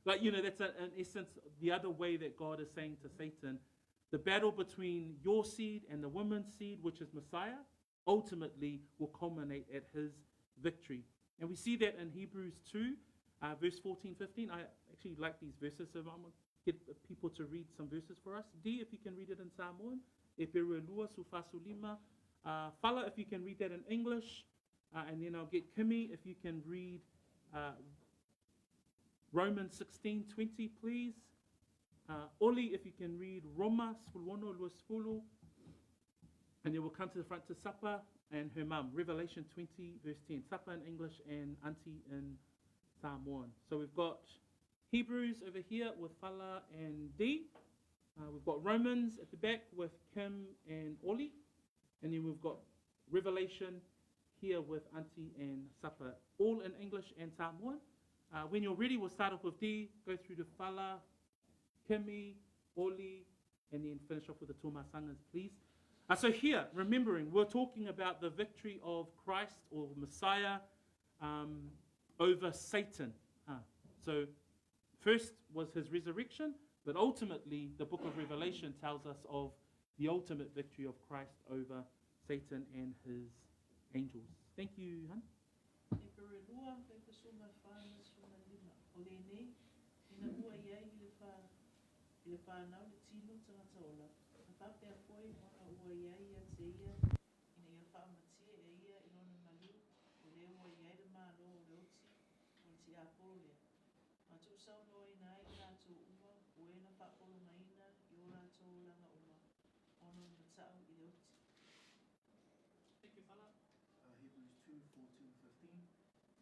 Speaker 1: Like, you know, that's a, in essence the other way that God is saying to Satan, the battle between your seed and the woman's seed, which is Messiah, ultimately will culminate at his victory. And we see that in Hebrews 2, verse 14, 15. I actually like these verses, so I'm going to get people to read some verses for us. D, if you can read it in Samoan. Eperu e lua, sufasu lima. Fala, if you can read that in English. And then I'll get Kimmy, if you can read Romans 16:20, please. Oli, if you can read Roma, sefuluono, lua sefulu. And then we'll come to the front to Sapa and her mum, Revelation 20, verse 10. Sapa in English and Auntie in Samoan. So we've got Hebrews over here with Fala and Dee. We've got Romans at the back with Kim and Oli. And then we've got Revelation here with Auntie and Sapa, all in English and Samoan. When you're ready, we'll start off with Dee, go through to Fala, Kimmy, Oli, and then finish off with the Tuamasangas, please. So here, remembering, we're talking about the victory of Christ or Messiah over Satan. So first was his resurrection, but ultimately the book of Revelation tells us of the ultimate victory of Christ over Satan and his angels. Thank you, Han.
Speaker 2: Eperu e lua, fuaikupu sefulumāfā ma le sefulumalima. O lenei, ina ua i ai i le whā, i le whānau le tino tagata ola, na faapea foi ona ua i ai ia te ia, ina ia faamatia e ia i lona maliu, o lea ua i ai le Malo o le oti o le tiapolo lea, ma tuusaunoaina ai i latou uma o e na faapologaina i o latou olaga uma ona o le matau i le oti.
Speaker 1: Thank you, Fala.
Speaker 4: Hebrews 2, 14, 15.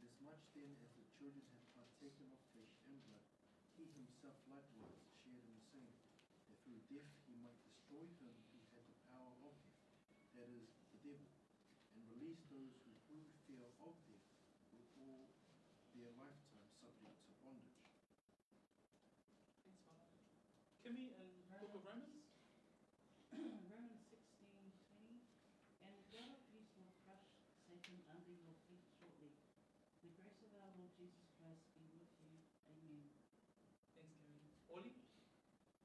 Speaker 4: Inasmuch then as the children have partaken of flesh and blood, he himself likewise shared in the same, that through death he might destroy him who had the power of death, that is, the devil, and release those who through fear of death were all their lifetime subject to bondage.
Speaker 1: Thanks, Fala. Kimmy in Book of Romans?
Speaker 5: Romans 16:20. And the God of peace will crush Satan under your feet shortly. The grace of our Lord Jesus Christ be with you. Amen.
Speaker 1: Thanks, Kimmy. Oli?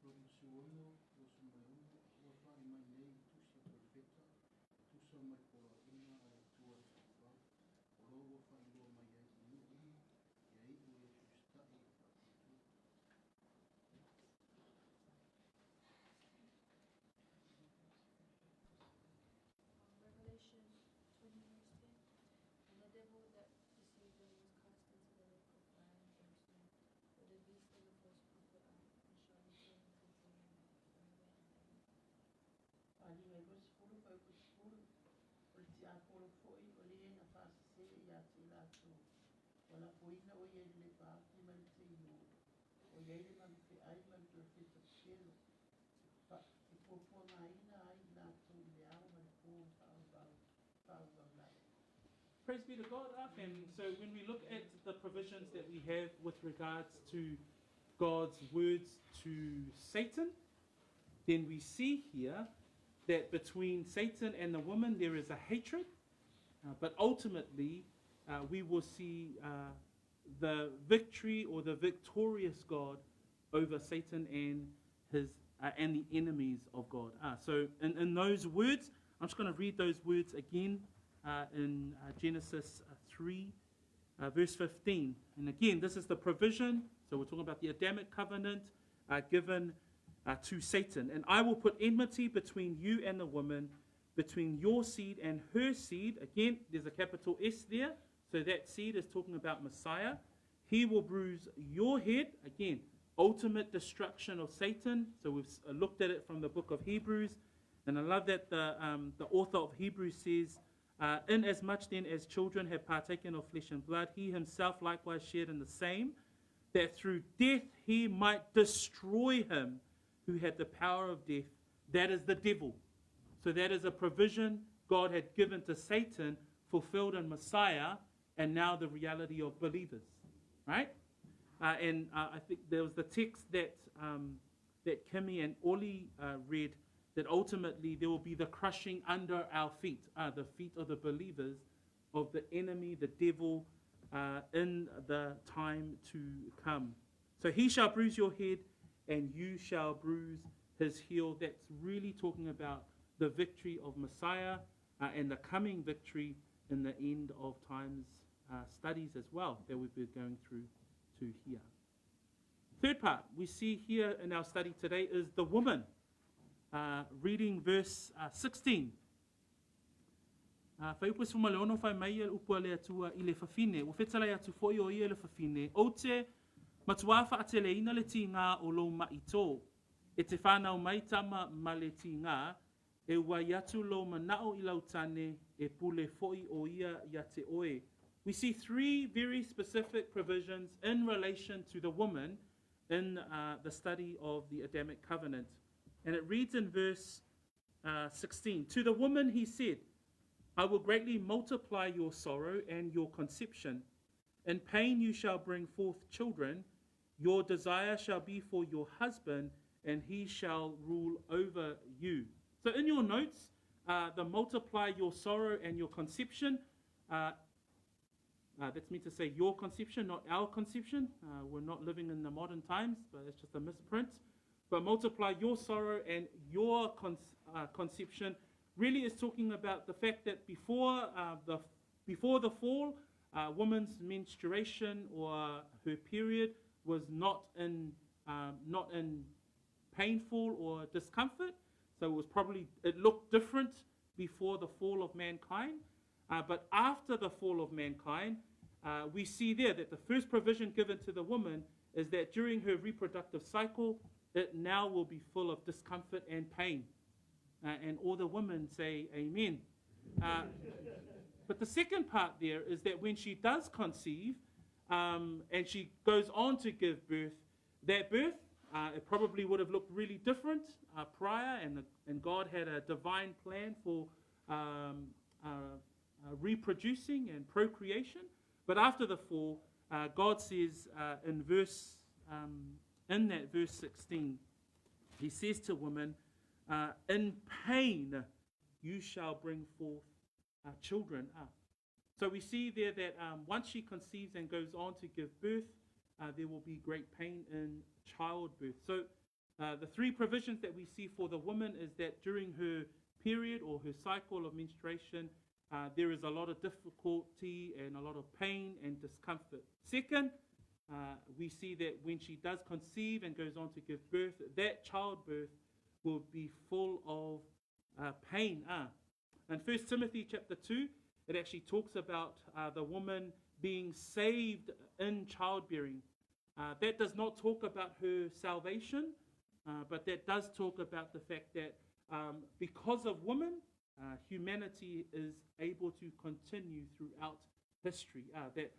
Speaker 6: Roma sefuluono, luasefuluono, ua fai mai nei i tusi a perofeta, e tusa ma le poloaiga a le Atua i le faavavau, o lo ua faailoa mai ai i nuu uma, ia iu e usitai i le faatuatua.
Speaker 7: Revelation 20, verse 10. And the devil that deceived them was cast into the lake of fire and brimstone, where the beast and the false prophet are, and shall be tormented day and night forever and ever.
Speaker 2: Faaaliga e 20 fuaiupu sefulu, o le tiapolo foi o le na faasasina
Speaker 8: sesē ia te i latou. Ua lafoina oe ia i le lepaati ma le teinu, ua i ai le malufeʻai ma le perofeta pepelo, e puapuagaina ai i latou i le ao ma le pō e faaauau lava.
Speaker 1: Praise be to God, our family. So when we look at the provisions that we have with regards to God's words to Satan, then we see here that between Satan and the woman there is a hatred, but ultimately we will see the victory or the victorious God over Satan and his and the enemies of God. So in those words, I'm just going to read those words again in Genesis 3, verse 15. And again, this is the provision. So we're talking about the Adamic covenant given to Satan. And I will put enmity between you and the woman, between your seed and her seed. Again, there's a capital S there. So that seed is talking about Messiah. He will bruise your head. Again, ultimate destruction of Satan. So we've looked at it from the book of Hebrews. And I love that the author of Hebrews says, inasmuch then as children have partaken of flesh and blood, he himself likewise shared in the same, that through death he might destroy him who had the power of death, that is the devil. So that is a provision God had given to Satan, fulfilled in Messiah, and now the reality of believers, right? And I think there was the text that Kimmy and Oli read, that ultimately there will be the crushing under our feet, the feet of the believers, of the enemy, the devil, in the time to come. So he shall bruise your head, and you shall bruise his heel. That's really talking about the victory of Messiah and the coming victory in the end of times studies as well that we've been going through to here. Third part we see here in our study today is the woman. Reading verse 16. Fuaiupu 16 fai mai ia le upu a le Atua i le fafine, ua fetalai atu foi o ia i le fafine, Ou te matuā faateleina le tīgā o lou maʻi tō, e te whānau mai tama ma le tīgā, e uai atu lou manaʻo i lau tane, e pule foi o ia ia te oe. We see three very specific provisions in relation to the woman in the study of the Adamic covenant. And it reads in verse 16, To the woman he said, I will greatly multiply your sorrow and your conception. In pain you shall bring forth children. Your desire shall be for your husband, and he shall rule over you. So in your notes, the multiply your sorrow and your conception, that's meant to say your conception, not our conception. We're not living in the modern times, but it's just a misprint. But multiply your sorrow and your conception really is talking about the fact that before the fall, woman's menstruation or her period was not in painful or discomfort. So it looked different before the fall of mankind. But after the fall of mankind, we see there that the first provision given to the woman is that during her reproductive cycle, it now will be full of discomfort and pain. And all the women say amen. But the second part there is that when she does conceive, and she goes on to give birth, that birth, it probably would have looked really different prior, and God had a divine plan for reproducing and procreation. But after the fall, God says in that verse 16, he says to women, in pain you shall bring forth children. So we see there that once she conceives and goes on to give birth, there will be great pain in childbirth. So the three provisions that we see for the woman is that during her period or her cycle of menstruation, there is a lot of difficulty and a lot of pain and discomfort. Second, we see that when she does conceive and goes on to give birth, that childbirth will be full of pain. In 1 Timothy chapter 2, it actually talks about the woman being saved in childbearing. That does not talk about her salvation, but that does talk about the fact that because of woman, humanity is able to continue throughout history. That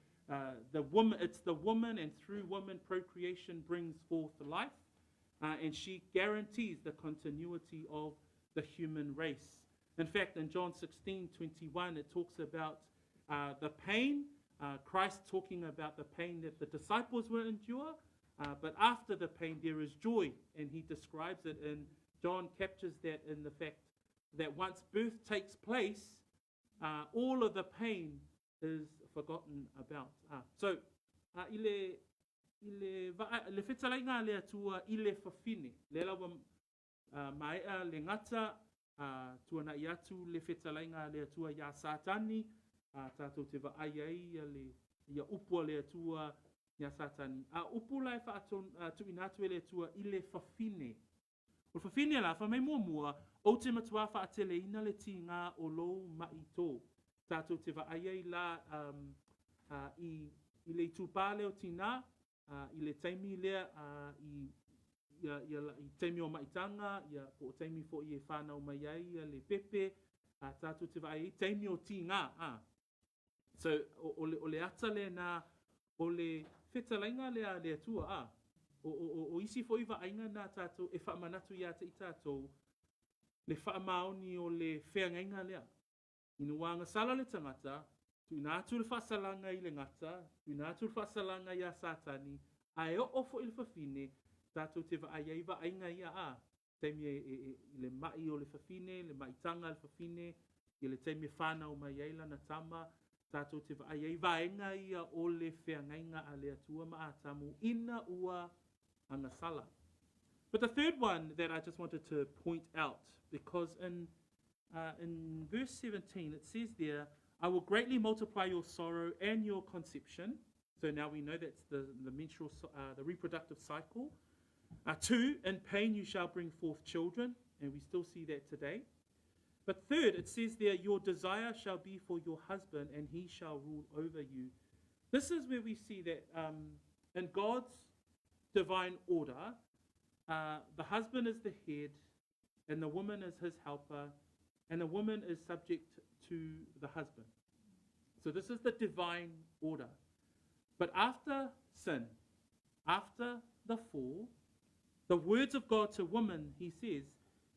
Speaker 1: the woman, it's the woman, and through woman, procreation brings forth life, and she guarantees the continuity of the human race. In fact, in John 16:21, it talks about the pain, Christ talking about the pain that the disciples will endure, but after the pain there is joy, and he describes it in, John captures that in the fact that once birth takes place, all of the pain is forgotten about. So, i le, i le, va, le fetalaiga a le Atua i le fafine, lea la ua maea le gata, tuanai atu le fetalaiga a le Atua iā Satani, tātou te vaai ai ia le, ia upu a le Atua iā Satani. A upu la e faaton, tuuina atu e le Atua i le fafine. O le fafine la, fai mai muamua, Ou te matua faateleina le tīgā o lou maʻi tō. Tātou te vaai ai la um, i, i le itupā lea o tinā, i le taimi lea i, ia, ia, i taimi o maʻitaga, ia, po o taimi foʻi e whānau mai ai ia le pepe, tātou te vaai ai, taimi o tīgā. So, o, o, le, o le ata lena, o le fetalaiga lea a le Atua, ā. O, o, o, o isi foʻi vaaiga na tātou e faamanatu iā te i tātou, le faamaoni o le feagaiga lea. Ina ua agasala le tagata, tuuina atu le faasalaga i le gata, tuuina atu le faasalaga iā Satani, a e oo foʻi le fafine, tātou te vaai ai vaaiga ia, ā, taimi e, e, e, i le maʻi o le fafine, le maʻitaga a le fafine, i le taimi e whānau mai ai lana tama, tātou te vaai ai vaega ia o le feagaiga a le Atua ma Atamu ina ua agasala. But the third one that I just wanted to point out, because in, in verse 17 it says there, I will greatly multiply your sorrow and your conception. So now we know that's the, the menstrual, the reproductive cycle. Two, in pain you shall bring forth children, and we still see that today. But third, it says there, your desire shall be for your husband, and he shall rule over you. This is where we see that in God's divine order, the husband is the head, and the woman is his helper, and the woman is subject to the husband. So this is the divine order. But after sin, after the fall, the words of God to woman, he says,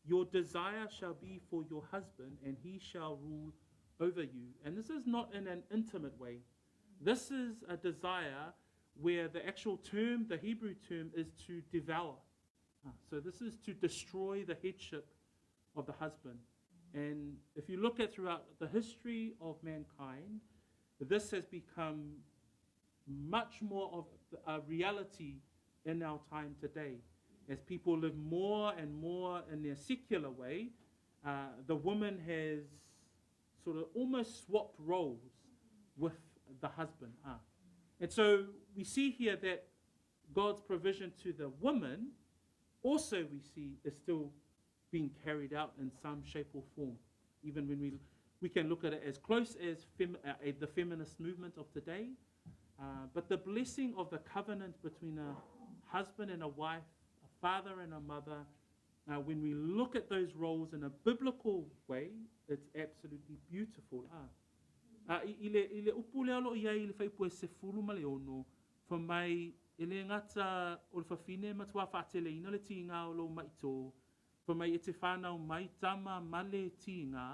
Speaker 1: Your desire shall be for your husband, and he shall rule over you. And this is not in an intimate way. This is a desire where the actual term, the Hebrew term, is to devour. So this is to destroy the headship of the husband. And if you look at throughout the history of mankind, this has become much more of a reality in our time today. As people live more and more in their secular way, the woman has sort of almost swapped roles with the husband. And so we see here that God's provision to the woman also we see is still being carried out in some shape or form. Even when we can look at it as close as the feminist movement of today, but the blessing of the covenant between a husband and a wife, a father and a mother, when we look at those roles in a biblical way, it's absolutely beautiful. I, i, le, i le upu lea o lo o i ai i le fuaiupu e 16, fai mai e le gata o le fafine e matua faateleina le tīgā o lou maʻi tō, fai mai e te whānau mai tama ma le tīgā,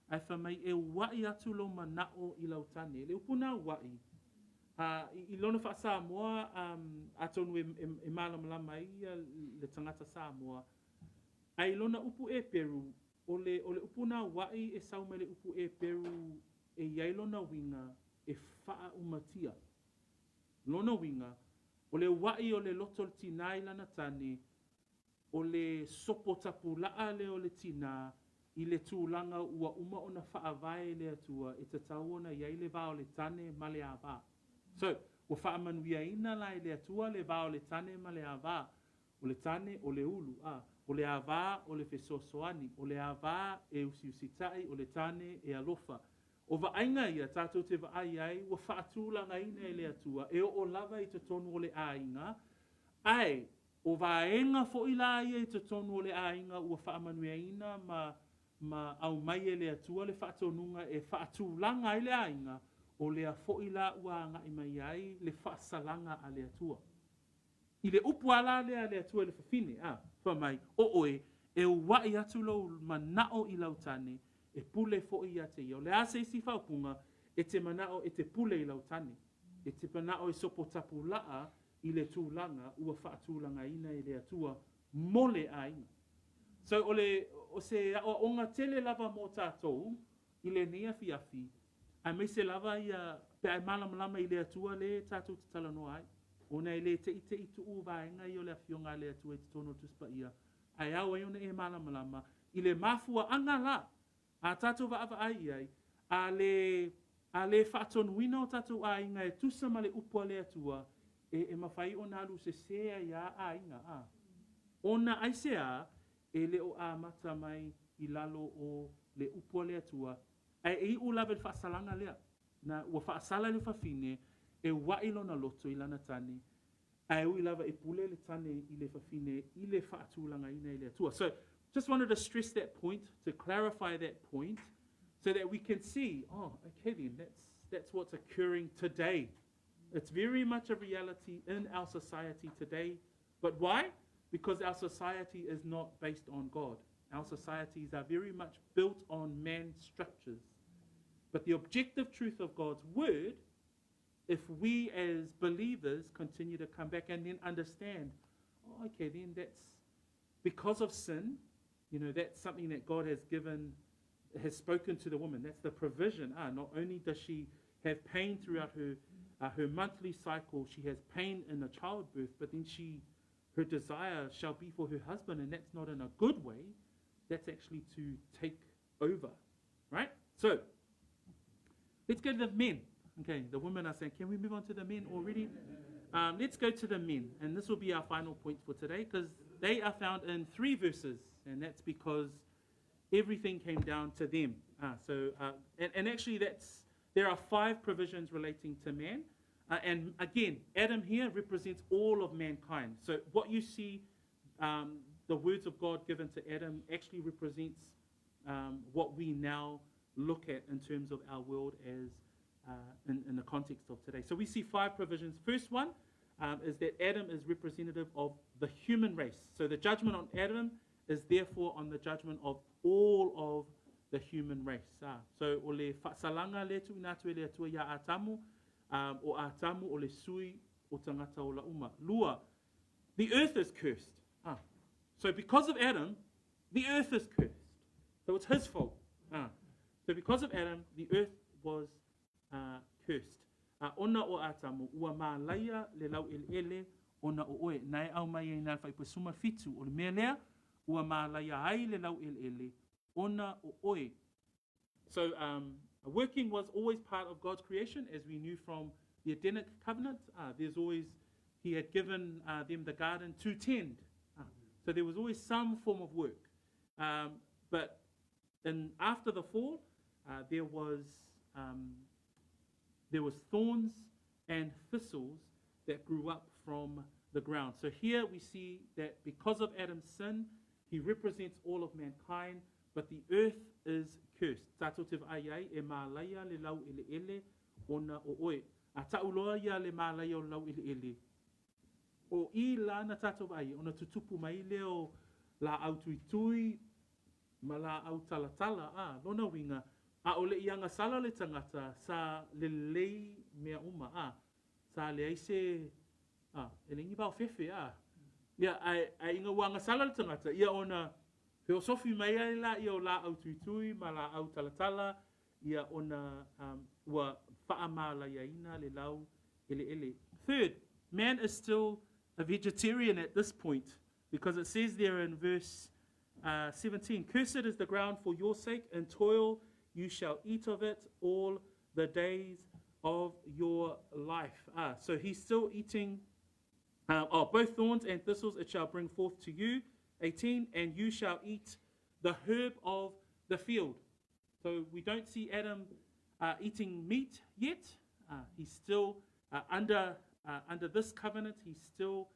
Speaker 1: ae fai mai e uaʻi atu lou manaʻo i lau tane. Le upu na uaʻi, i, i lona faa-Samoa, um, atonu e, e, e mālamalama ai ia le tagata Samoa, ae i lona upu Eperu, o le, o le upu na uaʻi e sau mai le upu Eperu e i ai lona uiga e faaʻumatia. Lona uiga, o le uaʻi o le loto o le tinā i lana tane, o le sopo tapulaʻa lea o le tinā i le tulaga ua uma ona faavae e le Atua e tatau ona i ai le va o le tane ma le avā. So, ua faamanuiaina la e le Atua le va o le tane ma le avā. O le tane, o le ulu, a. O le avā, o le fesoasoani. O le avā e usiusitaʻi, o le tane e alofa. O vaaiga ia tātou te vaai ai ua faatulagaina e le Atua e oo lava i totonu o le aiga, ae o vaega foʻi la ia i totonu o le aiga ua faamanuiaina ma ma aumai e le Atua le faatonuga e faatulaga ai le aiga, O lea fo'i la ua aga'i mai ai le fa'asalaga a le Atua. I le upu a la lea a le Atua i le fafine, a, fai mai, o oe, e ua'i atu lou mana'o i lau tane, e pule fo'i ia te ia. O le a se isi fa'aupuga, e te mana'o e te pule i lau tane. E te mana'o e sopo tapula'a i le tulaga ua fa'atulagaina e le Atua mo le aiga. So o le o se a'oa'oga tele lava mo tatou i lenei afiafi, aemaise lava ia pe a e malamalama i le Atua lē tatou te talanoa ai. Ona e lē te'ite'i tu'u vaega ia o le afioga a le Atua i totonu o le Tusi Paia, ae ao ai ona e malamalama i le mafua'aga la a tatou vaavaai i ai, a lē a lē faatonuina o tatou aiga e tusa ma le upu a le Atua, e, e mafai ona alu sesē ai a aiga a. Ona aiseā e lē o amata mai i lalo o le upu a le Atua, ae e iʻu lava i le faasalaga lea. Na ua faasala le fafine e uaʻi lona loto i lana tane, ae ui lava e pule le tane i le fafine i le faatulagaina e le Atua. So, just wanted to stress that point, to clarify that point, so that we can see, oh, okay then, that's what's occurring today. It's very much a reality in our society today. But why? Because our society is not based on God. Our societies are very much built on man structures. But the objective truth of God's word, if we as believers continue to come back and then understand, oh, okay, then that's because of sin, that's something that God has given, has spoken to the woman. That's the provision. Not only does she have pain throughout her monthly cycle, she has pain in the childbirth, but then her desire shall be for her husband, and that's not in a good way. That's actually to take over, right? So, let's go to the men. Okay, the women are saying, can we move on to the men already? Let's go to the men, and this will be our final point for today, because they are found in 3 verses, and that's because everything came down to them. And actually there are 5 provisions relating to man. And again, Adam here represents all of mankind. So what you see, the words of God given to Adam actually represents what we now look at in terms of our world as in the context of today. So we see 5 provisions. First one is that Adam is representative of the human race. So the judgment on Adam is therefore on the judgment of all of the human race. So o le fa'asalaga le tu'uina atu e le Atua iā Atamu, o Atamu o le sui o tagata ola uma. Lua, the earth is cursed. So because of Adam, the earth is cursed. So it's his fault. So because of Adam, the earth was cursed. Ona o Atamu, ua mālaia le lau'ele'ele ona o oe. Na e aumai ai na le faaipu 17 o le mea lea, ua mālaia ai le lau'ele'ele ona o oe. So working was always part of God's creation, as we knew from the Edenic covenant. He had given them the garden to tend. So there was always some form of work. But after the fall, there was thorns and thistles that grew up from the ground. So here we see that because of Adam's sin, he represents all of mankind, but the earth is cursed. Tātou te vaai ai e mālaia le lau'ele'ele ona o oe. A ta'uloa ia le mālaia o le lau'ele'ele. O i la na tātou vaai, ona tutupu mai lea o la'au tuitui ma la'au talatala, a, lona uiga, a o le'i agasala le tagata, sa lelei mea uma, a, sa leai se, a, e leai ni vaofefe, a. Ia, ae ina ua agasala le tagata, ia ona feosofi mai ai lāia o la'au tuitui ma la'au talatala, ia ona ua fa'amālaiaina le lau'ele'ele. Third, man is still a vegetarian at this point, because it says there in verse 17, "Cursed is the ground for your sake, in toil you shall eat of it all the days of your life." So he's still eating both thorns and thistles it shall bring forth to you. 18, and you shall eat the herb of the field. So we don't see Adam eating meat yet. He's still under this covenant. He still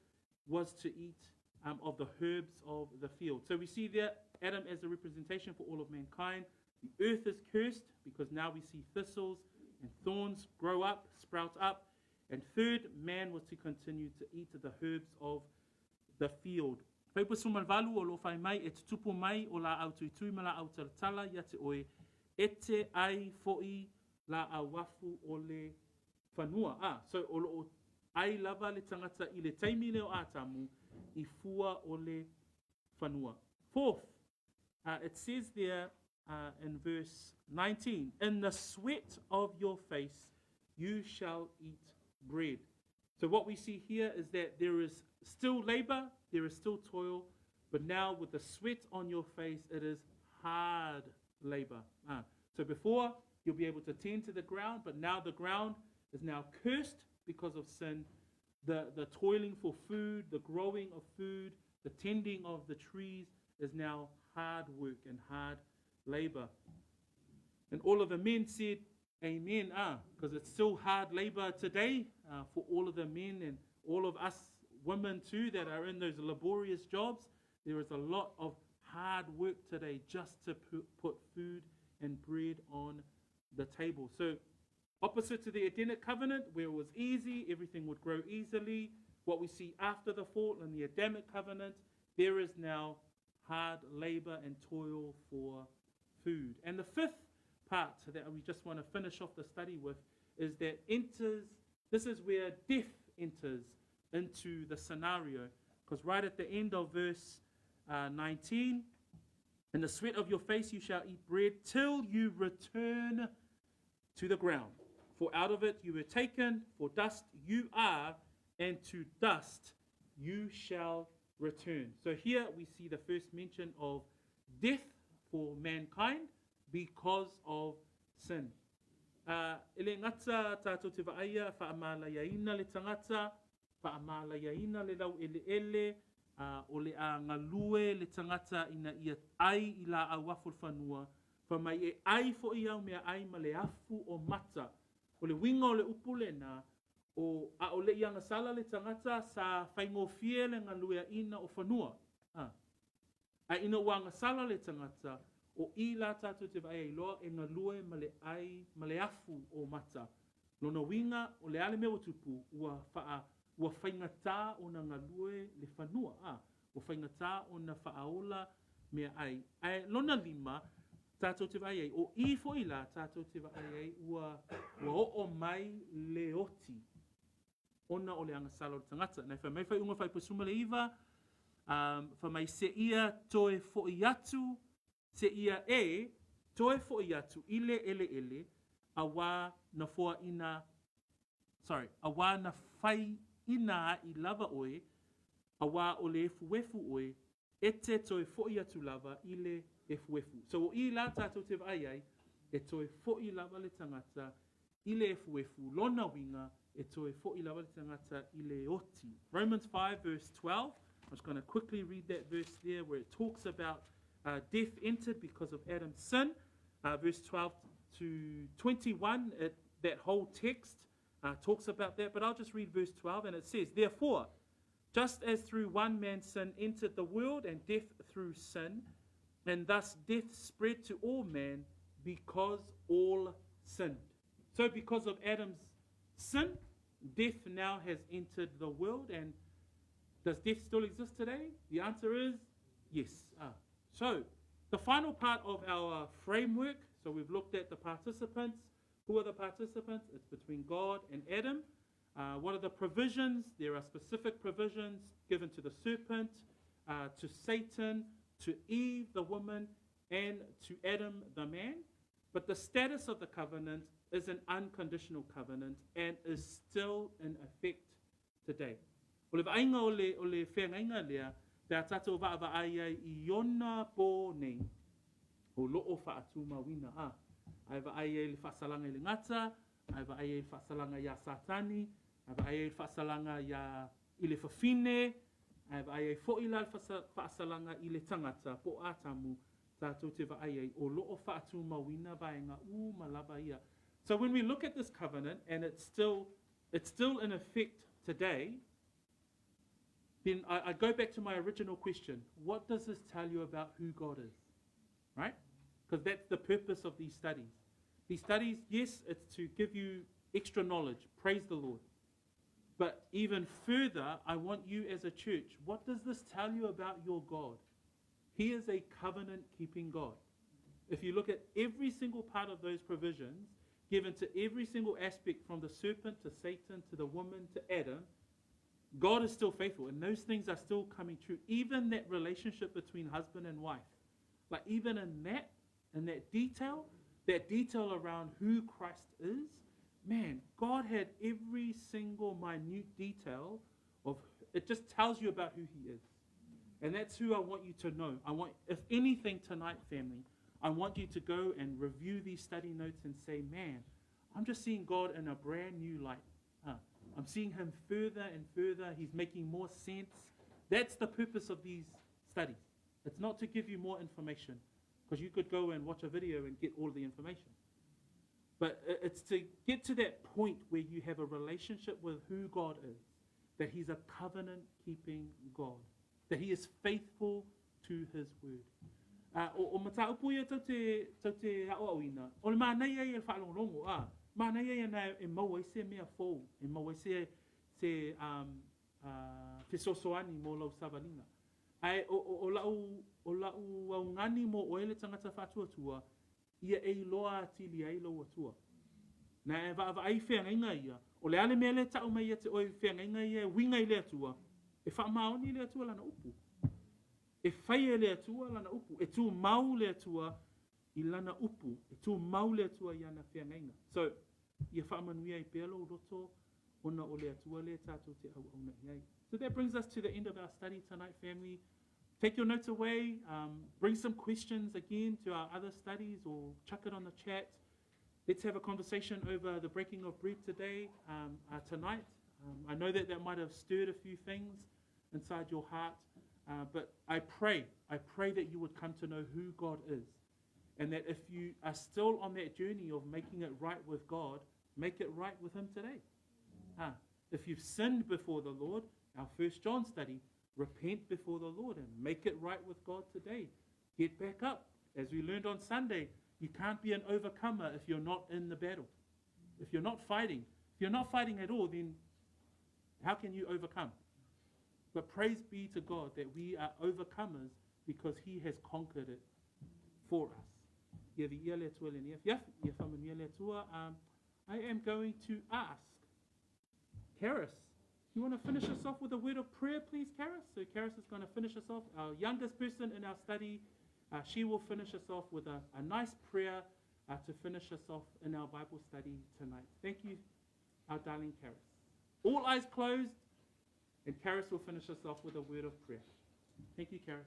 Speaker 1: was to eat of the herbs of the field. So we see there Adam as a representation for all of mankind. The earth is cursed because now we see thistles and thorns grow up, sprout up. And third, man was to continue to eat the herbs of the field. Fuaiupu 18 o lo o fai mai e tutupu mai o lāʻau tuitui ma lāʻau talatala ia te oe, e te ai foʻi lāʻau afu o le fanua. A, so o lo o ai lava le tagata i le taimi lea o Atamu i fua o le fanua. Fourth, it says there in verse 19, In the sweat of your face you shall eat bread. So what we see here is that there is still labor, there is still toil, but now with the sweat on your face, it is hard labor. So before, you'll be able to tend to the ground, but now the ground is now cursed because of sin. The, the toiling for food, the growing of food, the tending of the trees is now hard work and hard labor. And all of the men said, Amen. Because it's still hard labor today for all of the men and all of us women too that are in those laborious jobs. There is a lot of hard work today just to put food and bread on the table. So, opposite to the Edenic covenant, where it was easy, everything would grow easily, what we see after the fall in the Adamic covenant, there is now hard labor and toil for food. And the fifth part that we just want to finish off the study with is that enters, this is where death enters into the scenario. Because right at the end of verse 19, in the sweat of your face you shall eat bread till you return to the ground. For out of it you were taken, for dust you are, and to dust you shall return. So here we see the first mention of death for mankind because of sin. E le gata tātou te vaaia, whaamalaiaina le tangata, whaamalaiaina le lau eleele, o le a galue le tagata ina ia ai i laau afu o le fanua, fai mai e ai foi au meaai ma le afu o mata. O le uiga o le upu lena, o a o le i agasala le tagata sa faigofie le galueaina o fanua. A. Ae ina ua agasala le tagata, o i la tātou te vaai ai loa e galue ma le ai ma le afu o mata. Lona uiga, o le a le mea ua tupu, ua whaa, ua faigata ona galue le fanua, a, ua faigata ona faaola meaai. Ae lona lima, tātou te vaai ai, o i foi la tātou te vaai ai ua, ua oo mai le oti ona o le agasala o le tagata. Nei fai mai faaiuga fuaiupu 19, fai mai seia toe foi atu, seia e toe foi atu i le eleele, auā na foaina, sorry, auā na faiina aʻi lava oe, auā o le efuefu oe, e te toe foi atu lava i le efuefu. So o i la tātou te vaai ai, e toe foi lava le tagata i le efuefu, lona uiga, e toe foi lava le tagata i le oti. Romans 5 verse 12, I'm just going to quickly read that verse there where it talks about death entered because of Adam's sin. Verse 12 to 21, it, that whole text talks about that, but I'll just read verse 12 and it says, Therefore, just as through one man's sin entered the world and death through sin, and thus death spread to all men because all sinned. So, because of Adam's sin, death now has entered the world. And does death still exist today? The answer is yes. So, the final part of our framework so we've looked at the participants. Who are the participants? It's between God and Adam. What are the provisions? There are specific provisions given to the serpent, to Satan, to Eve, the woman, and to Adam, the man. But the status of the covenant is an unconditional covenant and is still in effect today. O le vaaiga o le, o le feagaiga lea, pe a tātou vaavaai ai i ona pō nei, o lo o faatumauina, a, a e vaai ai le faasalaga i le gata, a e vaai ai le faasalaga iā Satani, a e vaai ai le faasalaga iā, i le fafine, a e vaai ai foi la le faasalaga i le tagata, po o Atamu, tātou te vaai ai, o lo o faatumauina vaega uma lava ia. So when we look at this covenant, and it's still, it's still in effect today, then I, I go back to my original question. What does this tell you about who God is? Right? Because that's the purpose of these studies. These studies, yes, it's to give you extra knowledge. Praise the Lord. But even further, I want you as a church, what does this tell you about your God? He is a covenant keeping God. If you look at every single part of those provisions given to every single aspect from the serpent to Satan to the woman to Adam, God is still faithful, and those things are still coming true. Even that relationship between husband and wife, like even in that, in that detail around who Christ is, man, God had every single minute detail of it. Just tells you about who He is. And that's who I want you to know. I want, if anything tonight, family, I want you to go and review these study notes and say, man, I'm just seeing God in a brand new light. Huh. I'm seeing Him further and further. He's making more sense. That's the purpose of these studies. It's not to give you more information, because you could go and watch a video and get all the information. But it's to get to that point where you have a relationship with who God is, that He's a covenant keeping God, that He is faithful to His word. O mataupu ia tau te, tau te ao au ina. O le mānei ai e whaalongongo, a. Mānei ai ana e mau ai se mea fou, e mau ai se, se um, fesoasoani mo lau savaliga. Ae o, o, o lau, o lau augani mo oe le tagata faatuatua, ia e iloa atili ai lou Atua. Na e vaavaai feagaiga ia, o le a le mea lea e tau mai ia te oe feagaiga ia e uiga i le Atua, e faamaoni le Atua lana upu. E fai e le Atua lana upu, e tumau le Atua i lana upu, e tumau le Atua i ana feagaiga. So, ia faamanuia ai pea lou loto ona o le Atua lea tatou te auauna i ai. So that brings us to the end of our study tonight, family. Take your notes away. Bring some questions again to our other studies or chuck it on the chat. Let's have a conversation over the breaking of bread today, tonight. I know that that might have stirred a few things inside your heart, but I pray that you would come to know who God is. And that if you are still on that journey of making it right with God, make it right with Him today. If you've sinned before the Lord, our First John study, repent before the Lord and make it right with God today. Get back up. As we learned on Sunday, you can't be an overcomer if you're not in the battle. If you're not fighting, if you're not fighting at all, then how can you overcome? But praise be to God that we are overcomers because He has conquered it for us. I am going to ask Karis, you want to finish us off with a word of prayer, please, Karis? So Karis is going to finish us off. Our youngest person in our study, she will finish us off with a nice prayer to finish us off in our Bible study tonight. Thank you, our darling Karis. All eyes closed, and Karis will finish us off with a word of prayer. Thank you, Karis.